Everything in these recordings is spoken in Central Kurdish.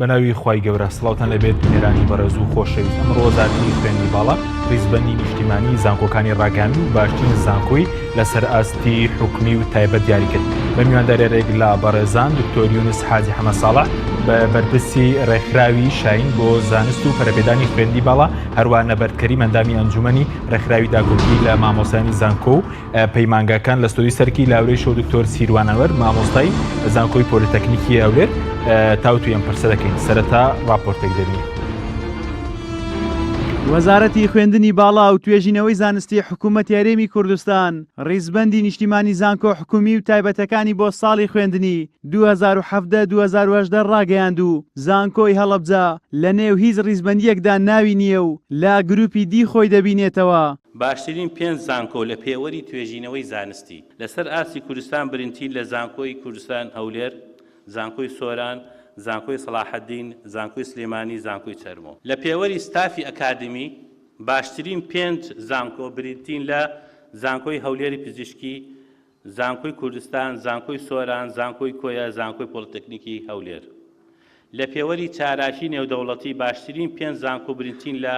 بەناوی خوای گەورە سڵاوتان لێبێت بینەرانی بەڕێز و خۆشەویست ئەمڕۆ وەزارەتی خوێندنی باڵا ڕیزبەندی نیشتیمانی زانکۆکانی ڕاگەیاند و باشترین زانکۆی لەسەر ئاستی حکومی و تایبەت دیاری کرد بە میوانداریەک لە بەڕێزان دکتۆر یونس حاجی حەمە ساڵح بە بەرپرسی ڕێکخراوی شاین بۆ زانست و پەرەپێدانی خوێندنی باڵا هەروە نەبەرد کەریم ئەندامی ئەنجومەنی ڕێکخراوی داکۆکی لە مامۆستایانی زانکۆ و پەیمانگاکان لە ستۆدیۆی سەرەکی لاورەی شۆ دکتۆر سیروان ئەنوەر مامۆستای زانکۆی پۆلیتەکنیکی هەولێر تاوتوی ئەم پرسە دەکەین سەرەتا ڕاپۆرتێک دەبینین. وەزارەتی خوێندنی باڵا و توێژینەوەی زانستی حکوومەتی هەرێمی کوردستان ڕیزبەندی نیشتیمانی زانکۆ حکوومی و تایبەتەکانی بۆ ساڵی خوێندنی 2017 2018 ڕاگەیاند و زانکۆی هەڵەبجە لەنێو هیچ ڕیزبەندییەکدا ناوی نییە و لە گرووپی دی خۆی دەبینێتەوە. باشترین پێنج زانکۆ لە پێوەری توێژینەوەی زانستی لەسەر ئاستی کوردستان برینتین لە زانکۆی کوردستان هەولێر، زانکۆی سۆران، زانکۆی سەڵاحەدین، زانکۆی سلێمانی، زانکۆی چەرمۆ. لە پێوەری ستافی ئەکادیمی باشترین پێنج زانکۆ بریتین لە زانکۆی هەولێری پزیشکی، زانکۆی کوردستان، زانکۆی سۆران، زانکۆی کۆیە، زانکۆی پۆلیتەکنیکی هەولێر. لە پێوەری چالاکی نێودەوڵەتی باشترین پێنج زانکۆ بریتین لە،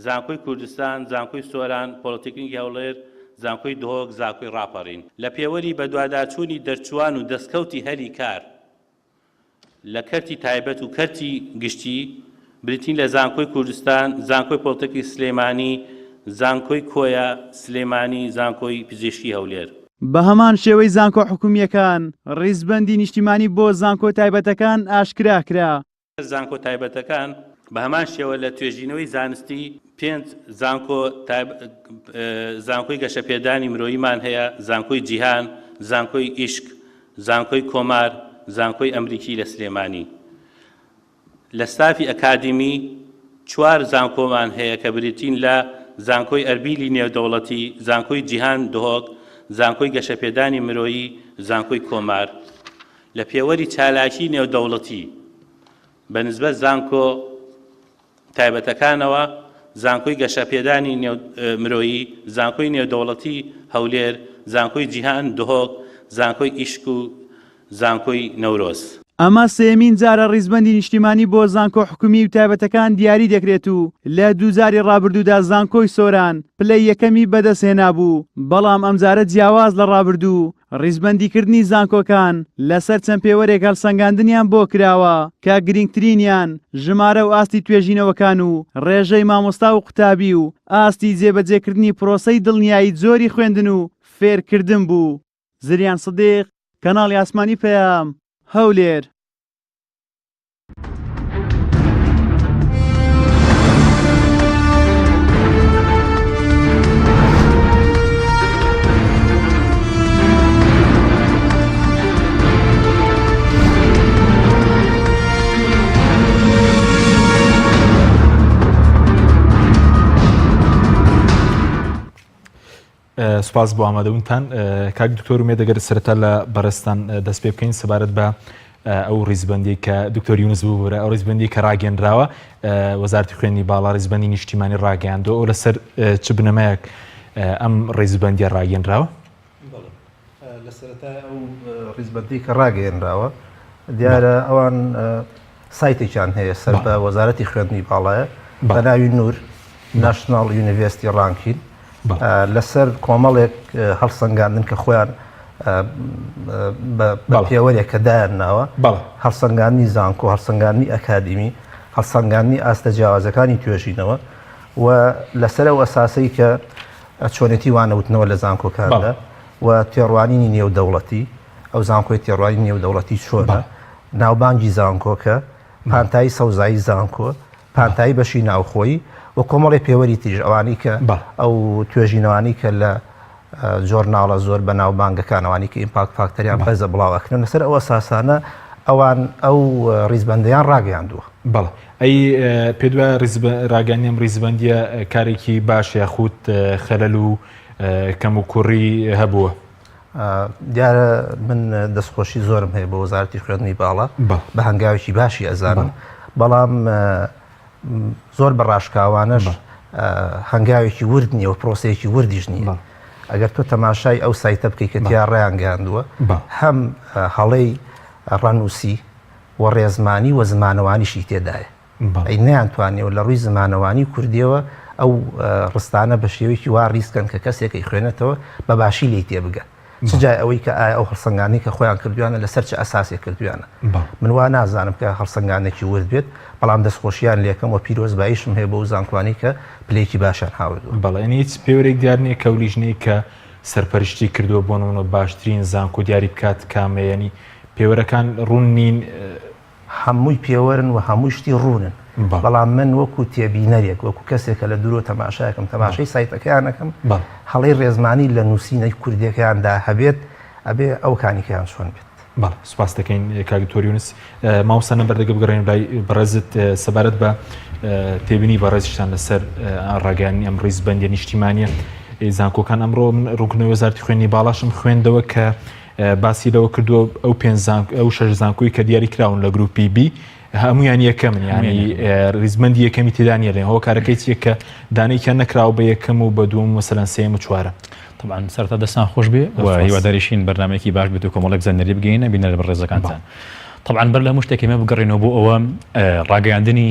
زانکۆی کوردستان، زانکۆی سۆران، پۆلیتەکنیکی هەوڵێر، زانکۆی دهۆک، زاکۆی ڕاپەڕین. لە پێوەری بەدواداچوونی دەرچووان و دەستکەوتی هەلی کار لە کەرتی تایبەت و کەرتی گشتی بریتین لە زانکۆی کوردستان، زانکۆی پۆلیتەکنیکی سلێمانی، زانکۆی کۆیە، سلێمانی، زانکۆی پزیشکی هەولێر. بەهەمان شێوەی زانکۆ حکومییەکان، ڕیزبەندی نیشتیمانی بۆ زانکۆ تایبەتەکان ئاشکرا کرا. زانکۆ تایبەتەکان بەهەمان شێوە لە توێژینەوەی زانستی پێنج زانکۆ زانکۆی گەشەپێدانی مرۆییمان هەیە، زانکۆی جیهان، زانکۆی ئیشک، زانکۆی کۆمار، زانکۆی ئەمریکی لە سلێمانی. لە ستافی ئەکادیمی چوار زانکۆمان هەیە کە بریتین لە، زانکۆی ئەربیلی نێودەوڵەتی، زانکۆی جیهان دهۆک، زانکۆی گەشەپێدانی مرۆیی، زانکۆی کۆمار. لە پێوەری چالاکیی نێودەوڵەتی بە نسبەت زانکۆ تایبەتەکانەوە، زانکۆی گەشەپێدانی مرۆیی، زانکۆی نێودەوڵەتی هەولێر، زانکۆی جیهان دهۆک، زانکۆی ئیشک و زانکۆی نەورۆز. ئەمە سێیەمین جارە ڕیزبەندی نیشتیمانی بۆ زانکۆ حکومی و تایبەتەکان دیاری دەکرێت و لە دووجاری ڕابردوودا زانکۆی سۆران پلەی یەکەمی بەدەستهێنابوو، بەڵام ئەمجارە جیاواز لە ڕابردوو ڕیزبەندیکردنی زانکۆکان لەسەر چەند پێوەرێک هەڵسەنگاندنیان بۆ کراوە کە گرینگترینیان ژمارە و ئاستی توێژینەوەکان و ڕێژەی مامۆستا و قوتابی و ئاستی جێبەجێکردنی پرۆسەی دڵنیایی جۆری خوێندن و فێرکردن بوو. زریان سدیق، کەناڵی ئاسمانی پەیام، هەولێر. سوپاس بۆ ئامادەبوونتان کاک دکتۆر ئومێد ئەگەر سەرەتا لە بەڕێزتان دەست پێ بکەین سەبارەت بە ئەو ڕیزبەندی کە دکتۆر یونس ببورە ئەو ڕیزبەندی کە ڕاگەنراوە وەزارتی خوێندنی باڵا ڕیزبەندی نیشتیمانی ڕاگەیاندەوە ئەو لەسەر چ بنەمایەک ئەم ڕیزبەندیە ڕاگەنراوە لە سەرەتای ئەو ڕیزبەندی کە ڕاگەیەنراوە دیارە ئەوان سایتێکیان هەیە سەر بە وەزارەتی خوێندنی باڵایە بە ناوی نور National University Ranking لەسەر کۆمەڵێک هەڵسەنگاندن کە خۆیان بە پێوەرێک کە دایان ناوە هەڵسەنگاندنی زانکۆ هەڵسەنگاندنی ئەکادیمی هەڵسەنگاندنی ئاستە جیاوازەکانی توێژینەوە و لەسەر ئەو ئەساسەی کە چۆنێتی وانەوتنەوە لە زانکۆکاندا و تێڕوانینی نێودەوڵەتی ئەو زانکۆی تێڕوانینی نێودەوڵەتی چۆنە ناوبانگی زانکۆکە پانتایی سەوزایی زانکۆ پانتایی بەشی ناوخۆیی و کۆمەڵی پێوەری تریش ئەوانەی کە ئەو توێژینەوانەی کە لە جۆرناڵە زۆر بە ناوبانگەکان ئەوانەی کە impact factor یان بەرزە بڵاو ئەکرێن لەسەر ئەو ئەساسانە ئەوان ئەو ڕیزبەندیان ڕاگەیاندووە. بەڵێ ئەی پێت وایە ڕاگەیاندنی ئەم ڕیزبەندیە کارێکی باش یاخود خەلەل و کەموکوڕی هەبووە؟ دیارە من دەستخۆشی زۆرم هەیە بۆ وەزارەتی خوێندنی باڵا بە هەنگاوێکی باشی ئەزانم بەڵام زۆر بە ڕاشکاوانەش هەنگاوێکی ورد نییە و پرۆسەیەکی وردیش نییە ئەگەر تۆ تەماشای ئەو سایتە بکەیت کە تیا ڕایانگەیاندووە هەم هەڵەی ڕەنووسی. و ڕێزمانی و زمانەوانیشی تێدایە. ئەی نەیانتوانیوە لە ڕووی زمانەوانی کوردیەوە ئەو ڕستانە بە شێوەیەکی وا ڕیز کەن کە کەسێک ئەیخوێنێتەوە بە باشی لێی تێبگا. چ جای ئەوەی کە ئایا ئەو هەڵسەنگاندنەی کە خۆیان کردویانە لەسەر چ ئەساسێک کردویانە. من وا نازانم کە هەڵسەنگاندنێکی ورد بێت، بەڵام دەستخۆشییان لێکەم و پیرۆزباییشم هەیە بۆ ئەو زانکۆانەی کە پلەیەکی باشیان هاوردووە. بەڵێ یانی هیچ پێوەرێک دیار نییە کە ئەو لیژنەی کە سەرپەرشتی کردووە بۆ نموونە باشترین زانکۆ دیاری بکات کامە یانی پێوەرەکان ڕوون نین؟ هەمووی پێوەرن و هەمووی شتی ڕوونن بەڵام من وەکو تێبینەرێک وەکو کەسێک کە لە دوورەوە تەماشایەکەم تەماشای سایتەکەیان ئەکەم هەڵەی ڕێزمانی لە نووسینە کوردیەکەیاندا هەبێت ئەبێ ئەو کانیکەیان چۆن بێت. بەڵێ سوپاس دەکەین کاک دکتۆر یونس. مامۆستا نەبەر دەگە بگەڕێین لای بەڕێزت سەبارەت بە تێبینی بەڕێزیشتان لەسەر ڕاگەیاندنی ئەم ڕیزبەندیە نیشتیمانیە زانکۆکان ئەمڕۆ من ڕوونکردنەوەی وەزارەتی خوێندنی باڵاشم خوێندەوە کە باسی لەوە کردووە ئەو پێنج زانکۆ ئەو شەش زانکۆی کە دیاری کراون لە گروپی بی هەمویان یەکەمن ینی ریزبندی یەکەمی تێدا نیە لێن هۆکارەکەی چیە کە دانێکیان نەکراوە بە یەکەم و بە دووەم مەسەلەن سێیەم و چوارەم. طبعا سەرەتا دەستان خۆش بێ و هیواداریشین بەرنامەیەکی باش بێت و کۆمەڵێک زانیاری بگەینە بینەرە بەڕێزەکانتان. طبعا بەر لە هەموو شتێک ئێمە بگەڕێینەوە بۆ ئەوە ڕاگەیاندنی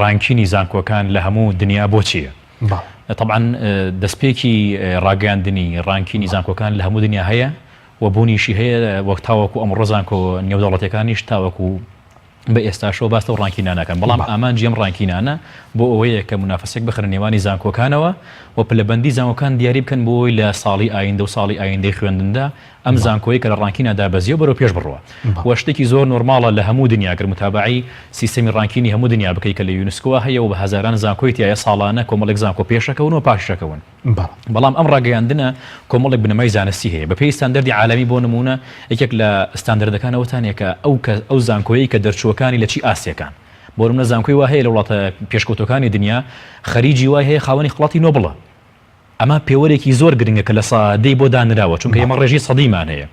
ranking ی زانکۆکان لە هەموو دنیا بۆچیە؟ تەبعەن دەستپێکی ڕاگەیاندنی ranking ی زانکۆکان لە هەموو دنیا هەیە و بوونیشی هەیە وەک تاوەکو ئەمڕۆ زانکۆ نێودەوڵەتیەکانیش تاوەکو بە ئێستاشەوە باس لەو ranking انە ناکەن بەڵام ئامانجی ئەم ranking انە بۆ ئەوەیە کە مونافەسێک بخەنە نێوانی زانکۆکانەوە و پلەبەندی زانکۆکان دیاری بکەن بۆ ئەوەی لە ساڵی ئایندە و ساڵی ئایندەی خوێندندا ئەم زانکۆیە کە لە ranking ا دابەزیوە بەرەو پێش بڕوا و شتێکی زۆر نۆرماڵە لە هەموو دنیا گەر متابەعەی سیستەمی ranking ی هەموو دنیا بکەی کە لە یونسکۆ هەیە و بە هەزاران زانکۆی تیایە ساڵانە کۆمەڵێک زانکۆ پێشەکەون و پاشەکەون بەڵام ئەم ڕاگەیاندنە کۆمەڵێک بنەمای زانستی هەیە بەپێی ستاندەردی عالەمی بۆ نموونە یەکێک لە ستاندەردەکان ئەوەتانەیە کە ئەو کە ئەو زانکۆیەی کە دەرچووەکانی لە چی ئاستێکان بۆ نموونە زانکۆی وا هەیە لە وڵاتە پێشکەوتووەکانی دنیا خەریجی وای هەیە خاوەنی خەڵاتی نۆبڵە ئەمە پێوەرێکی زۆر گرنگە کە لە سا دەی بۆ دانراوە چونکە ئێمە ڕێژەی سەدیمان هەیە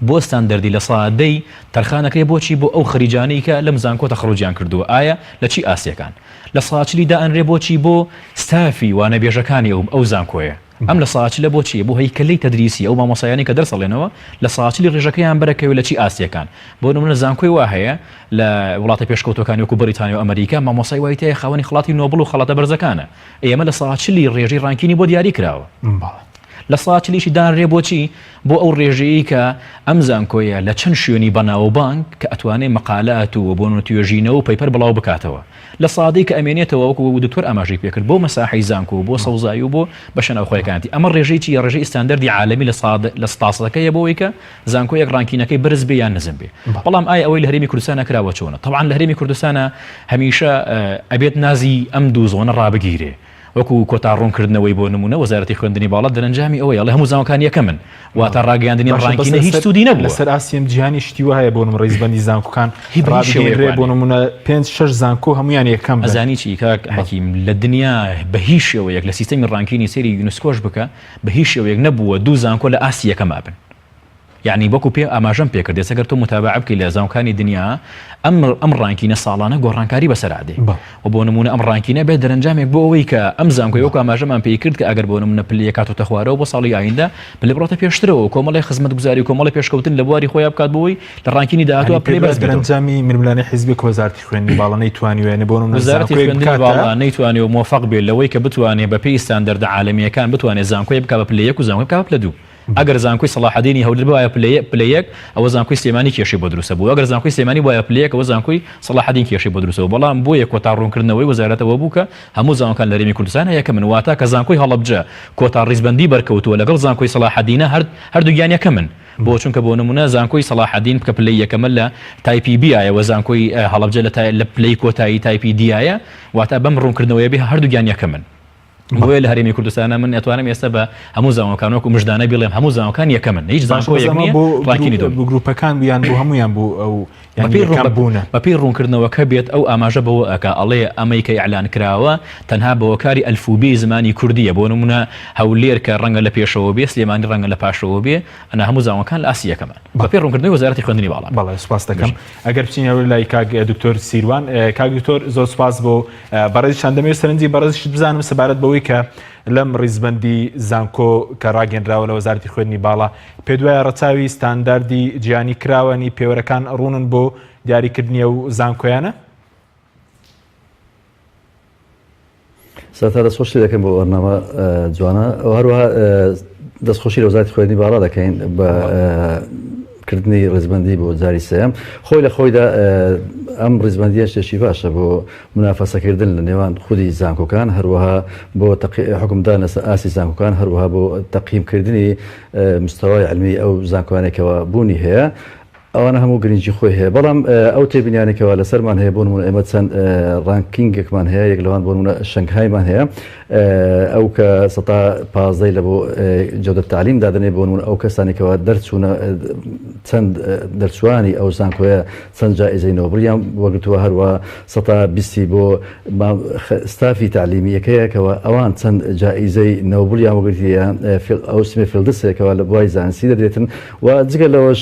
بۆ ستاندەردی لە سا دەی تەرخانەکرێ بۆچی بۆ ئەو خەریجانەی کە لەم زانکۆ تەخەروجیان کردووە ئایا لە چی ئاستێکان لە سا چلی دائەنرێ بۆچی بۆ ستافی وانەبێژەکانی ئەو ئەو زانکۆیە ئەم لە سا چلە بۆچی بۆ هەیکەلەی تەدریسی ئەو مامۆسایانەی کە دەرس ئەڵێنەوە لە سا چلی ڕێژەکەیان بەرەکەوێ لە چی ئاستێکان بۆ نمونە زانکۆی وا هەیە لە وڵاتە پێشکەوتوەکانی وەکو بەریتانیا و ئەمریکا مامۆسای وای تیایە خاوەنی خەڵاتی نۆبڵ و خەڵاتە بەرزەکانە ئێمە لە سەا چلی ڕێژەی ranking ی بۆ دیاری کراوە. لە سەا چلیشی دانرێ بۆچی؟ بۆ ئەو ڕێژەیەی کە ئەم زانکۆیە لە چەند شوێنی بەناوبانگ کە ئەتوانێ مەقالات و بۆ توێژینەوە و paper بڵاو بکاتەوە. لە سادەی کە ئەمێنێتەوە وەکو دکتۆر ئاماژەی پێکرد بۆ مەساحەی زانکۆ و بۆ سەوزایی و بۆ بەشە ناوخۆیەکانیەتی. ئەمە ڕێژەی چییە؟ ڕێژەی ئیستاندەردی عالەمی لە ساد لە ستاسەکەیە بۆ ئەوەی کە زانکۆیەک ranking ەکەی بەرز بێ یان نزم بێ. بەڵام ئایا ئەوەی لە هەرێمی کوردستانا کراوە چۆنە؟ تەبعەن لە هەرێمی کوردستانا هەمیشە ئەبێت نازی ئەم دوو زۆنە ڕابگیرێ وەکو کۆتا ڕوونکردنەوەی بۆ نموونە وەزارەتی خوێندنی باڵا دەرەنجامی ئەوەیە ئەڵێ هەموو زانکۆکان یەکەمن واتە ڕاگەیاندنی ئەم باشە بەس ranking ە هیچ لەسەر سوودی نەبووە. لەسەر ئاستی ئەم جیهانی شتی وایە بۆ نموونە ڕیزبەندی زانکۆکان هی بە هیچ شێوەیەک ڕابگەیەنرێ وا بۆ نییە. نموونە پێنج شەش زانکۆ هەموویان یەکەم بن. ئەزانی چی کاک حەکیم لە دنیا بە هیچ شێوەیەک لە سیستەمی ranking ی سەیری یونسکۆش بکە بە هیچ شێوەیەک نەبووە دوو زانکۆ لە ئاستی یەکەما بن. یەعنی وەکو پێ ئاماژەم پێکرد ئێستا گەر تۆ موتابەعە بکەی لە زانکۆکانی دنیا ئەم ئەم ranking ە ساڵانە گۆڕانکاری بەسەرا دێ و بۆ نمونە ئەم ranking ە بێت دەرەنجامێک بۆ ئەوەی کە ئەم زانکۆی وەکو ئاماژەمان پێی کرد کە ئەگەر بۆ نمونە پلە یەک هاتۆتە خوارەوە بۆ ساڵی ئایندە پلە بڕۆتە پێشترەوە و کۆمەڵی خزمەتگوزاری و کۆمەڵی پێشکەوتن لە بواری خۆیان بکات بۆ ئەوەی لە ranking ی داهاتووە یانی پلەی پێت وایە بەرز بێتەوە. دەرەنجامی ململانێی حیزبی کە وەزارەتی خوێندنی باڵا نەیتوانیوە یانی بۆ نمونە وەزارەتی زانکۆیەک خوێندنی بکاتە باڵا نەیتوانیوە مۆفەق بێت لەوەی کە بتوانێ بەپێی ستاندەردە عالەمییەکان بتوانێ زانکۆیەک بکات بە پلە یەک و زانکۆیەک بکات بە پلە دوو. ئەگەر زانکۆی سەڵاحەدینی هەولێر بوایە پلە پلە یەک ئەوە زانکۆی سلێمانی کێشەی بۆ دروست ئەبوو ئەگەر زانکۆی سلێمانی بوایە پلە یەک ئەوە زانکۆی سەڵاحەدین کێشەی بۆ دروست ئەبوو بەڵام بۆیە کۆتا ڕوونکردنەوەی وەزارەت ئەوە بوو کە هەموو زانکۆکان لە هەرێمی کوردستان یەکەمن واتە کە زانکۆی هەڵەبجە کۆتا ڕیزبەندی بەرکەوتووە لەگەڵ زانکۆی سەڵاحەدینە هەر هەردووکیان یەکەمن بۆ چونکە بۆ نمونە زانکۆی سەڵاحەدین کە پلەی یەکەمە لە type ی B یایە وە زانکۆی هەڵەبجە لە لە پلەی کۆتایی type ی D یایە واتە بەم ڕوونکردنەوەیە بێ هەردووکیان یەکەمن. بۆیە لە هەرێمی کوردستانا من ئەتوانم ئێستا بە هەموو زانکۆکان وەکو مژدانە بیڵێم هەموو زانکۆکان یەکەمن هیچ باشە بەس زانکۆیەک ئەمە نییە بۆ ranking ی گروپ دووەم بۆ گروپەکان بوو یان بۆ هەموویان بوو ئەو یانی بەپێی یەکەم ڕوون بوونە؟ بەپێی ڕوونکردنەوەکە بێت ئەو ئاماژە بەوە ئەکا ئەڵێ ئەمەی کە ئیعلان کراوە تەنها بە هۆکاری ئەلفوبێی زمانی کوردییە بۆ نموونە هەولێر کە ڕەنگە لە پێشەوە بێ سلێمانی ڕەنگە لە پاشەوە بێ ئەنا هەموو زانکۆکان لە ئاستی یەکەمان بەپێی ڕوونکردنەوەی وەزارەتی خوێندنی باڵا. بەڵێ سوپاس دەکەم. ئەگەر بچینەوە لای کاک دکتۆر سیروان کاک دکتۆر زۆر سوپاس بۆ بەڕێزیشتان دەمەوێت سەرنجی بەڕێزیشت بزانم سەبارەت بەوەی کە لەم ڕیزبەندی زانکۆ کە ڕاگەندراوە لە وەزارەتی خوێندنی باڵا پێدوایە ڕەچاوی ستانداردی جیهانی کراوە نی پێوەرەکان ڕوونن بۆ دیاریکردنی ئەو زانکۆیانە؟ سەرەتا دەستخۆشی دەکەم بۆ بەرنامە جوانە و هەروەها دەستخۆشی لە وەزارەتی خوێندنی باڵا دەکەین بە کردنی ڕیزبەندی بۆ جاری سێیەم. خۆی لە خۆیدا ئەم ڕیزبەندییە شتێکی باشە بۆ مونافەسەکردن لە نێوان خودی زانکۆکان، هەروەها بۆ حوکمدان لەسەر ئاستی زانکۆکان، هەروەها بۆ تەقیمکردنی مستەوای عیلمی ئەو زانکۆیانەی کەوا بوونی هەیە. ئەوانە هەموو گرنگی خۆی هەیە، بەڵام ئەو تێبینیانەی کەوا لەسەرمان هەیە، بۆ نموونە ئێمە چەند ranking ێکمان هەیە، یەک لەوان بۆ نموونە شەنگهایمان هەیە، ئەو کە سەتا پازدەی لە بۆ جەودەت تەعلیم دادەنێ، بۆ نموونە ئەو کەسانی کەوا دەرچوونە چەند دەرچوانی ئەو زانکۆیە چەند جائیزەی نۆبڵیان وەرگرتووە، هەروە سەتا بیستی بۆ ستافی تەعلیمییەکەیە کەوا ئەوان چەند جائیزەی نۆبڵیان وەرگرتیە، ئەو سمێ فیلدسێکەوە لە بواری زانستی دەدرێتن. و جگە لەوەش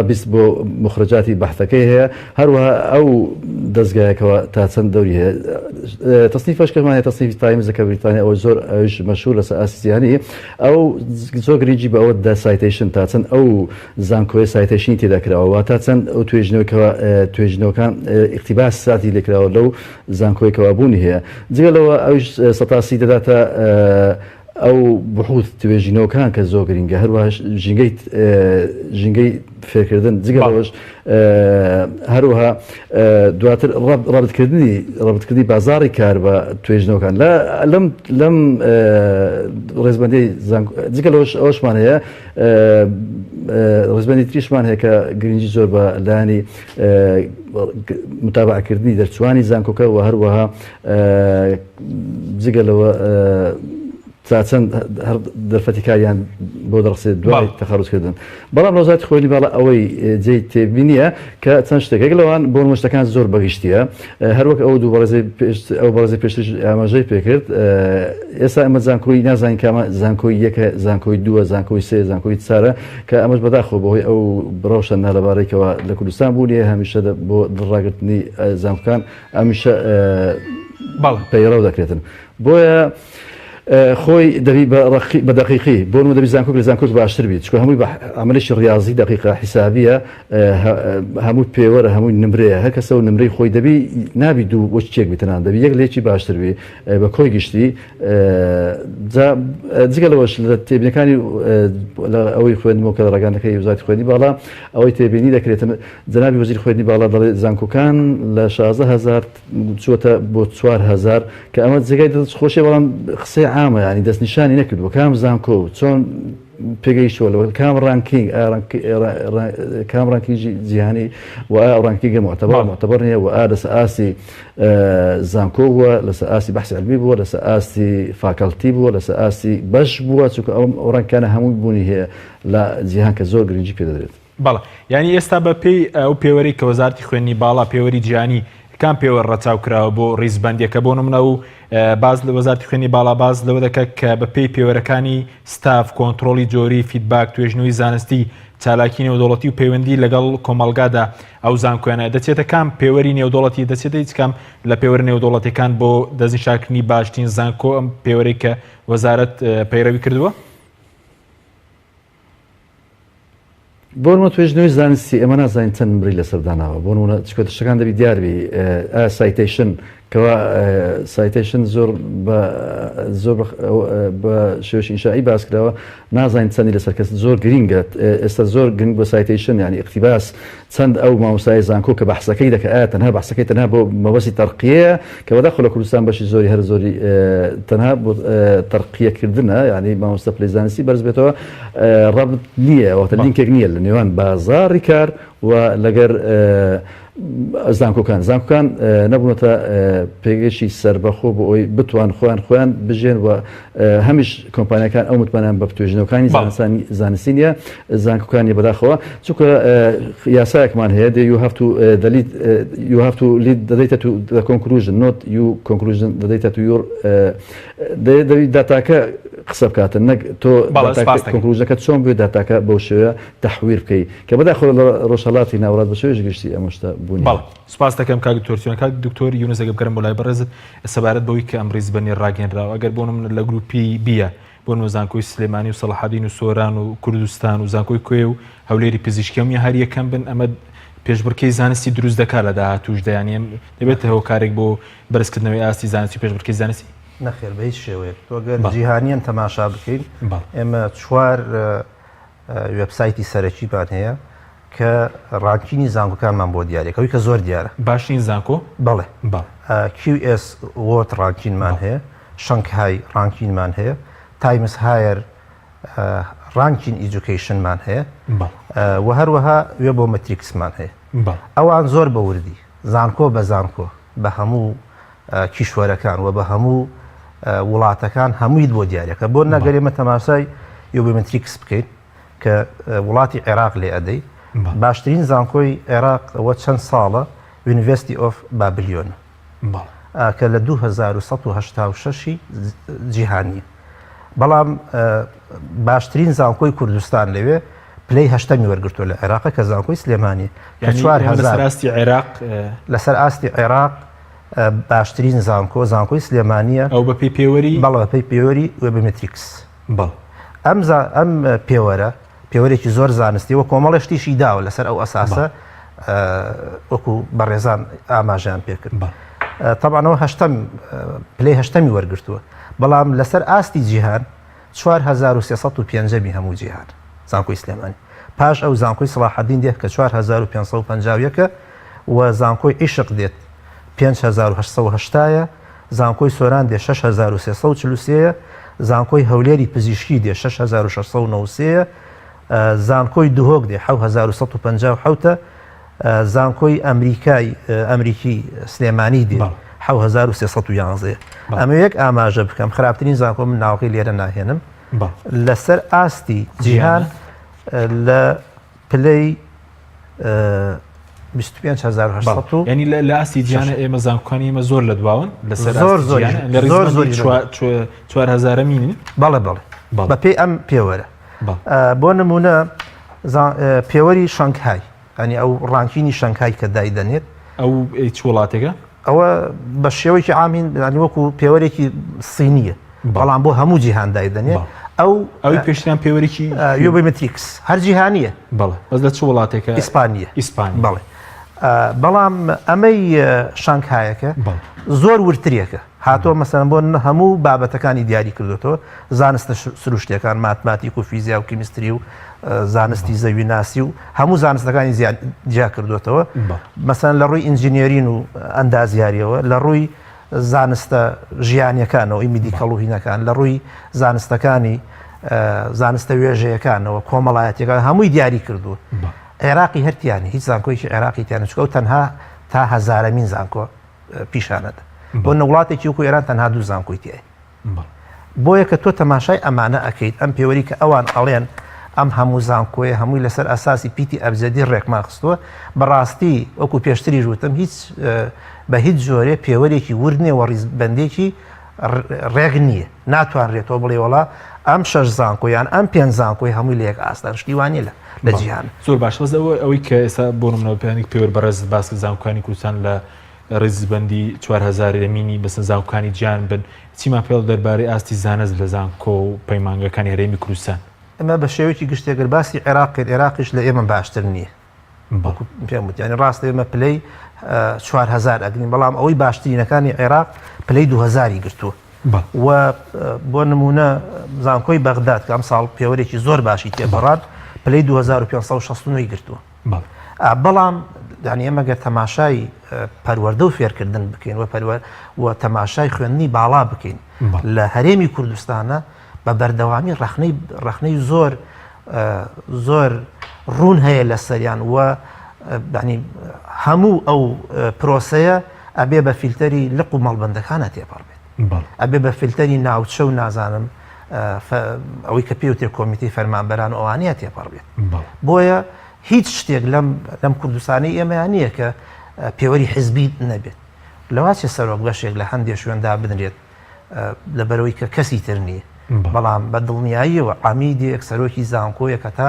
20% بۆ موخرەجاتی بەحثەکەی هەیە، هەروەها ئەو دەزگایەکەوە تا چەند دەوری هەیە. تەسنیفەش کەمان هەیە، تەسنیفی تایمزە کە بریتانیا ئەوە زۆر ئەویش مەشهور لەسەر ئاستی جیهانی، ئەو زۆر گرنگی بە ئەوە دەدا citation تا چەند ئەو زانکۆیە citation ی تێدا کراوە، واتا چەند ئەو توێژینەوەکەوە توێژینەوەکان ئیقتیباساتی لێکراوە لەو زانکۆیەکەوە بوونی هەیە. جگە لەوە ئەویش 30% دەداتە ئەو بحوث توێژینەوەکان کە زۆر گرنگە، هەروەها ژینگەی ژینگەی فێرکردن، جگە لەوەش هەروەها دواتر ڕەبتکردنی ڕەبتکردنی بازاڕی کار بە توێژینەوەکان لە لەم لەم ڕێزبەندی جگە لەوەش ئەوەشمان هەیە ڕێزبەندی تریشمان هەیە کە گرنگی زۆر بە لایەنی متابعەکردنی دەرچوانی زانکۆکە و هەروەها جگە لەوە تا چەند هەر دەرفەتی کاریان بۆ دەڕسێت دوای تەخەروجکردن. بەڵام لە وەزارەتی خوێندنی باڵا ئەوەی جێی تێبینییە کە چەند شتێک یەک لەوان بۆ نموونە شتەکان زۆر بەگشتییە هەروەک ئەو دوو بەڕێزەی پێش ئەو بەڕێزەی پێشتریش ئاماژەی پێکرد ئێستا ئێمە زانکۆی نازانین کامە زانکۆی یەکە زانکۆی دووە زانکۆی سێ زانکۆی چارە کە ئەمەش بەداخەوە بەهۆی ئەو ڕەوشە نالەبارەی کەوا لە کوردستان بوونی هەیە هەمیشە بۆ دڵڕاگرتنی زانکۆکان هەمیشە پەیڕەو دەکرێتن بۆیە خۆی دەبی بە دەقیقی بۆ نموونە دەبی زانکۆک لە زانکۆک باشتر بیت چونکە هەمووی بە عەمەلێکی ڕیاضی دەقیقە حیسابیە هەموو پێوەرە هەمووی نمرەیە هەر کەسە و نمرەی خۆی دەبی نابی دوو وەک چێک بیتنان دەبی یەک لە یەکی باشتر بی بە کۆی گشتی جا جگە لەوەش لە تێبینەکانی لە ئەوەی خوێندمەوە کە لە ڕاگەیاندنەکەی وەزارەتی خوێندنی باڵا ئەوەی تێبینی دەکرێتن جەنابی وەزیری خوێندنی باڵا دەڵێ زانکۆکان لە 16 هەزار چووەتە بۆ 4000 کە ئەمە جێگای دڵخۆشیە بەڵام قسەی عامە یانی دەستنیشانی نەکردووە کام زانکۆ و چۆن پێگەیشتووە لەوە کام ranking کام ranking ی جیهانی و ئایا ئەو ranking ە معتبر معتبر نییە و ئایا لەسەر ئاستی زانکۆ بووە لەسەر ئاستی بەحسی عیلمی بووە لەسەر ئاستی faculty بووە لەسەر ئاستی بەش بووە چونکە ئەو rank انە هەمووی بوونی هەیە لە جیهان کە زۆر گرنگی پێدەدرێت. بەڵێ یانی ئێستا بە پێی ئەو پێوەرەی کە وەزارەتی خوێندنی باڵا پێوەری جیهانی کام پێوەر ڕەچاو کراوە بۆ ڕیزبەندیەکە بۆ نمونە و باز لە وەزارەتی خوێندنی باڵا باز لەوە دەکات کە بە پێی پێوەرەکانی ستاف کۆنترۆڵی جۆری feedback توێژنەوەی زانستی چالاکی نێودەوڵەتی و پەیوەندی لەگەڵ کۆمەڵگادا ئەو زانکۆیانە دەچێتە کام پێوەری نێودەوڵەتی دەچێتە هیچ کام لە پێوەرە نێودەوڵەتیەکان بۆ دەستنیشانکردنی باشترین زانکۆ ئەم پێوەرەی کە وەزارەت پەیڕەوی کردووە؟ بۆ نمونە توێژینەوەی زانستی ئێمە نازانین چەند نمرەی لەسەر داناوە بۆ نمونە چونکە شتەکان دەبی دیار بی ئایا citation کەوا citation زۆر بە زۆر بە شێوەی ئینشائی باس کراوە نازانین چەندی لەسەر کەس زۆر گرینگە ئێستا زۆر گرنگ بە citation یعنی اقتباس چەند ئەو مامۆستای زانکۆ کە بەحسەکەی دەکە ئایا تەنها بەحسەکەی تەنها بۆ مەبەستی تەرقیەیە کە بەداخەوە لە کوردستان بەشی زۆری هەر زۆری تەنها بۆ تەرقیەکردنە یعنی مامۆستا پلەی زانستی بەرز بێتەوە ڕەبت نییە واتە لینکێک نییە لە نێوان بازاڕی کار و لەگەر زانکۆکان زانکۆکان نەبوونەتە پێگەیەکی سەربەخۆ بۆ ئەوەی بتوان خۆیان خۆیان بژێن و هەمیش کۆمپانیاکان ئەو متمانەیان بە توێژینەوەکانی زانستی نییە زانکۆکان نیە بەداخەوە چونکە یاسایەکمان هەیە دێ you have to the lead you have to lead the data to the conclusion not you conclusion the data to your دەبی داتاکە. قسە بکاتن نەک تۆ conclusion ەکە چۆن بێ داتاکە بەو شێوەیە تەحویر بکەی کە بەداخەوە لە ڕۆژهەڵاتی ناوەڕاست بە شێوەیەکی گشتی ئەم شتە بوونی بەڵێ سوپاس دەکەم کاک دکتۆر سیۆن. کاک دکتۆر یونس ئەگەر بگەرم بۆ لای بەڕێزت سەبارەت بەوەی کە ئەم ڕیزبەندی ڕاگەیەنراوە ئەگەر بۆ نمونە لە گروپی بیە بۆ نمونە زانکۆی سلێمانی و سەڵاحەدین و سۆران و کوردستان و زانکۆی کۆیە و هەولێری پزیشکی هەموویان هەر یەکەم بن ئەمە پێشبڕکێی زانستی دروست دەکات لە داهاتووشدا یانی دەبێتە هۆکارێک بۆ بەرزکردنەوەی ئاستی زانستی و پێشبڕکێی زانستی؟ نەخێر بە هیچ شێوەیەک تۆ گەر جیهانیان تەماشا بکەین ئێمە چوار وێبسایتی سەرەکیمان هەیە کە ranking ی زانکۆکانمان بۆ دیارێک ئەوی کە زۆر دیارە باشترین زانکۆ بەڵێ QS World Ranking مان هەیە Shanghai Ranking مان هەیە Times Higher Ranking Education مان هەیە و هەروەها Webometrics مان هەیە ئەوان زۆر بە وردی زانکۆ بە زانکۆ بە هەموو کیشوەرەکان و بە هەموو وڵاتەکان هەموویت بۆ دیارەکە بۆ نەگەر ئێمە تەماشای Webometrics بکەین کە وڵاتی عێراق لێ ئەدەی باشترین زانکۆی عێراق ئەوە چەند ساڵە University of Babylon کە لە 2186 جیهانیە بەڵام باشترین زانکۆی کوردستان لەوێ پلەی هەشتەمی وەرگرتووە لە عێراق کە زانکۆی سلێمانی کە 4000 ئاستی عێراق لەسەر ئاستی عێراق باشترین زانکۆ زانکۆی سلێمانیە ئەو بە پێی پێوەری بەڵێ بە پێی پێوەری Webometrics بەڵێ ئەم ئەم پێوەرە پێوەرێکی زۆر زانستی و کۆمەڵێ شتیشی داوە لەسەر ئەو ئەساسە وەکو بەڕێزان ئاماژیان پێکرد تەبانەوە هەشتم پلەی هەشتەمی وەرگرتووە بەڵام لەسەر ئاستی جیهان 4305 هەموو جیهان زانکۆی سلێمانی پاش ئەو زانکۆی سڵاحەدین دێت کە 4551 و زانکۆی عیشق دێت 5880 زانکۆی سۆران دێ 6343 زانکۆی هەولێری پزیشکی دێ 6693 زانکۆی دهۆک دێ 7157 زانکۆی ئەمریکای ئەمریکی سلێمانی دێ 7311 ئەمە یەک ئاماژە بکەم خراپترین زانکۆ من ناوەکەی لێرە ناهێنم لەسەر ئاستی جیهان لە پلەی 25800 ینی لە ئاستی جیانە ئێمە زانکۆکانی ئێمە زۆر لە دواون لەسەر زۆر زۆر زۆر زۆر چوارهزارەمینن بەڵێ بەڵێ بەپێی ئەم پێوەرە بۆ نمونە پێوەری شەنگهای ئەنی ئەو ranking ی شەنگهای کە دایدەنێت ئەو چ وڵاتێکە؟ ئەوە بە شێوەیەکی عامین ینی وەکو پێوەرێکی سینیە بەڵام بۆ هەموو جیهان دایدەنێ ئەو ئەوی پێشتریان پێوەرێکی Webometrics هەر جیهانیە بەڵێ بەس لە چ وڵاتێکە؟ ئیسپانیە ئیسپانی بەڵێ بەڵام ئەمەی شانگهایەکە زۆر ورترێکە هاتووە مەسەلەن بۆ هەموو بابەتەکانی دیاری کردوێتەوە زانستە سروشتەکان ماتماتیک و فیزیا و کیمیستری و زانستی زەوی ناسی و هەموو زانستەکانی جیا کردوێتەوە مەسەن لە ڕووی engineering و ئەندازیاریەوە لە ڕووی زانستە ژیانیەکانەوە ئی medical و هینەکان لە ڕووی زانستەکانی زانستە وێژەیەکانەوە کۆمەڵایەتەکان هەمووی دیاری کردووە عێراقی هەرتیانی هیچ زانکۆیکی عێراقی تیانە چکە و تەنها تا هەزارەمین زانکۆ پیشانەدا بۆ نە وڵاتێکی وەکو ئێران تەنها دوو زانکۆی تایە بۆیە کە تۆ تەماشای ئەمانە ئەەکەیت ئەم پێوەری کە ئەوان ئەڵێن ئەم هەموو زانکۆیە هەمووی لەسەر ئەساسی پیتی ئەبجەدی ڕێکمان خستووە بەڕاستی وەکو پێشتریش وتم هیچ بە هیچ جۆرێ پێوەرێکی ورد نییە و ڕیزبەندێکی ڕێک نییە ناتوانرێتەوە بڵێ وڵا ئەم شەش زانکۆ یان ئەم پێنج زانکۆی هەمووی لە یەک ئاستان شتی وانە لە لە جیهان زۆر باش بەس ئەوەی کە ئێستا بۆ نمونە پێیانێک پێوەر بەڕێزت باس کرد زانکۆکانی کوردستان لە ڕیزبەندی 4000 یەمینی بەسن زانکۆکانی جیهان بن چیمان پێڵ دەربارەی ئاستی زانست لە زانکۆ و پەیمانگەکانی هەرێمی کوردستان؟ ئێمە بە شێوەیەکی گشتی گەر باسی عێراق کرد عێراقیش لە ئێمە باشتر نییە پێم وت یانی ڕاستە ئێمە پلەی 4000 ئەگرین بەڵام ئەوەی باشترینەکانی عێراق پلەی 2000ی گرتووە و بۆ نمونە زانکۆی بەغداد کە ئەم ساڵ پێوەرێکی زۆر باشی تێپەڕاند پلەی 2569 گرتووە بەڵام یانی ئێمە گەر تەماشای پەروەردە و فێرکردن بکەین و پەروەر و تەماشای خوێندنی باڵا بکەین لە هەرێمی کوردستانە بە بەردەوامی ڕەخنەی ڕەخنەی زۆر زۆر ڕوون هەیە لەسەریان و ینی هەموو ئەو پرۆسەیە ئەبێ بە فیلتەری لق و مەڵبندەکانە تێپەڕ بێت ئەبێ بە فیلتەری ناوچە و نازانم ئەوەی کە پێوتێ کۆمیتەی فەرمانبەران و ئەوانەیە تێپەڕ بێت بۆیە هیچ شتێک لەم لەم کوردستانی ئێمەیان نییە کە پێوەری حزبی نەبێت لەواچێ سەرۆک بەشێک لە هەندێک شوێندا بنرێت لەبەرەوەی کە کەسی تر نییە. بەڵام بە دڵنیاییەوە عەمیدێک سەرۆکی زانکۆیەک هەتا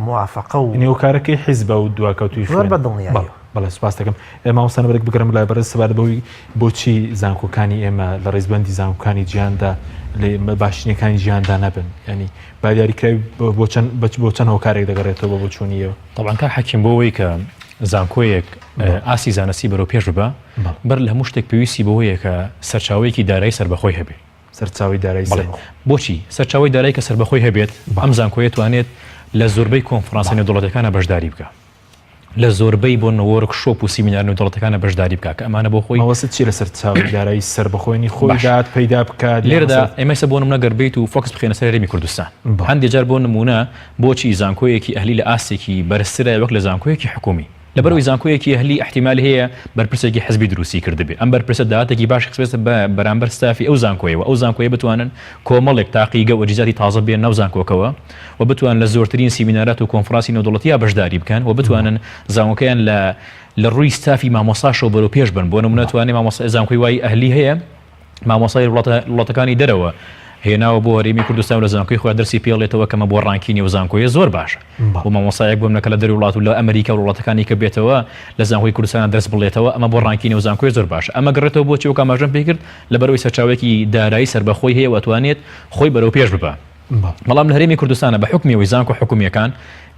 موافقە و یعنی هۆکارەکەی حیزبە و دواکەوتووی زۆر بە دڵنیاییەوە. بەڵێ سوپاس دەکەم مامۆستا نەبەرگ بگەڕێم لای بەڕێز سەبارەت بەوەی بۆچی زانکۆکانی ئێمە لە ڕیزبەندی زانکۆکانی جیهاندا لە باشترینەکانی جیهاندا نەبن ینی با دیاریکراوی بۆ چەند بۆ چەند هۆکارێک دەگەڕێتەوە بۆ بۆچوونی ئێوە؟ تەبعەن کاک حەکیم بۆ ئەوەی کە زانکۆیەک ئاستی زانستی بەرەو پێش ببا بەر لە هەموو شتێک پێویستی بەوەیە کە سەرچاوەیەکی دارایی سەربەخۆی هەبێ. سەرچاوەی دارایی سەربەخۆ. بۆچی؟ سەرچاوەی دارایی کە سەربەخۆی هەبێت، ئەم زانکۆیە توانێت لە زۆربەی کۆنفرانسە نێودەوڵەتیەکانا بەشداری بکا. لە زۆربەی بۆ workshop و سیمینار نێودەوڵەتیەکانا بەشداری بکا کە ئەمانە بۆ خۆی. مەبەستت چیە لە سەرچاوەی دارایی سەربەخۆ؟ یانی خۆی داهات پەیدا بکات یان لێرەدا ئێمە ئێستا بۆ نمونە گەر بێیت و focus بخەینە سەر هەرێمی کوردستان هەندێ جار بۆ نمونە بۆچی زانکۆیەکی ئەهلی لە ئاستێکی بەرزترە وەک لە زانکۆیەکی حکومی؟ لەبەرئەوەی زانکۆیەکی ئەهلی ئیحتیمالی هەیە بەرپرسێکی حزبی دروستی کردبێ، ئەم بەرپرسە داهاتێکی باشی خستبێتە بەرامبەر ستافی ئەو زانکۆیە و ئەو زانکۆیە بتوانن کۆمەڵێک تاقیگە و ئەجهیزاتی تازە بێنە ناو زانکۆکەوە و بتوانن لە زۆرترین سیمینارات و کۆنفرانسی نێودەوڵەتیا بەشداری بکەن و بتوانن زانکۆکەیان لە لە ڕووی ستافی مامۆستاشەوە بەرەو پێش بەن بۆ نمونە توانێ مامۆستا زانکۆی وای ئەهلی هەیە مامۆستای وڵاتەکانی دەرەوە هێناوە بۆ هەرێمی کوردستان و لە زانکۆی خۆیان دەرسی پێڵێتەوە کەمە بۆ ranking ی ئەو زانکۆیە زۆر باشە بۆ مامۆستایەک بۆ منەکە لە دەر وڵات و لە ئەمریکا و وڵاتەکانی کە بێتەوە لە زانکۆی کوردستان دەرس بڵێتەوە ئەمە بۆ ranking ی ئەو زانکۆی زۆر باشە ئەمە گەڕێتەوە بۆ چی وەک ئاماژەم پێ کرد لەبەرئەوەی سەرچاوەیەکی دارایی سەربەخۆی هەیە و ئەتوانێت خۆی بەرەو پێش ببا بەڵام لە هەرێمی کوردستانە بە حوکمی ئەوەی زانکۆ حکومییەکان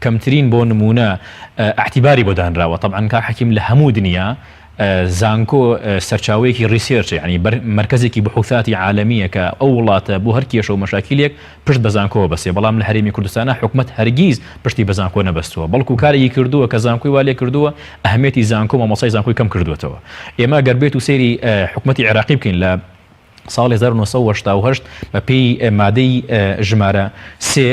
کەمترین بۆ نموونە ئیعتیباری بۆ دانراوە تەبعەن کاک حەکیم لە هەموو دنیا زانکۆ سەرچاوەیەکی research ە یانی مەرکەزێکی بحوثاتی عالەمییە کە ئەو وڵاتە بۆ هەر کێشە و مەشاکیلێک پشت بە زانکۆوە بەستێ بەڵام لە هەرێمی کوردستانا حکومەت هەرگیز پشتی بە زانکۆ نەبەستووە بەڵکو کارێکی کردووە کە زانکۆی وا لێ کردووە ئەهمیەتی زانکۆ مامۆستای زانکۆی کەم کردووەتەوە ئێمە گەر بێت و سەیری حکومەتی عێراقی بکەین لە ساڵی 1988 بە پێی مادەی ژمارە سێ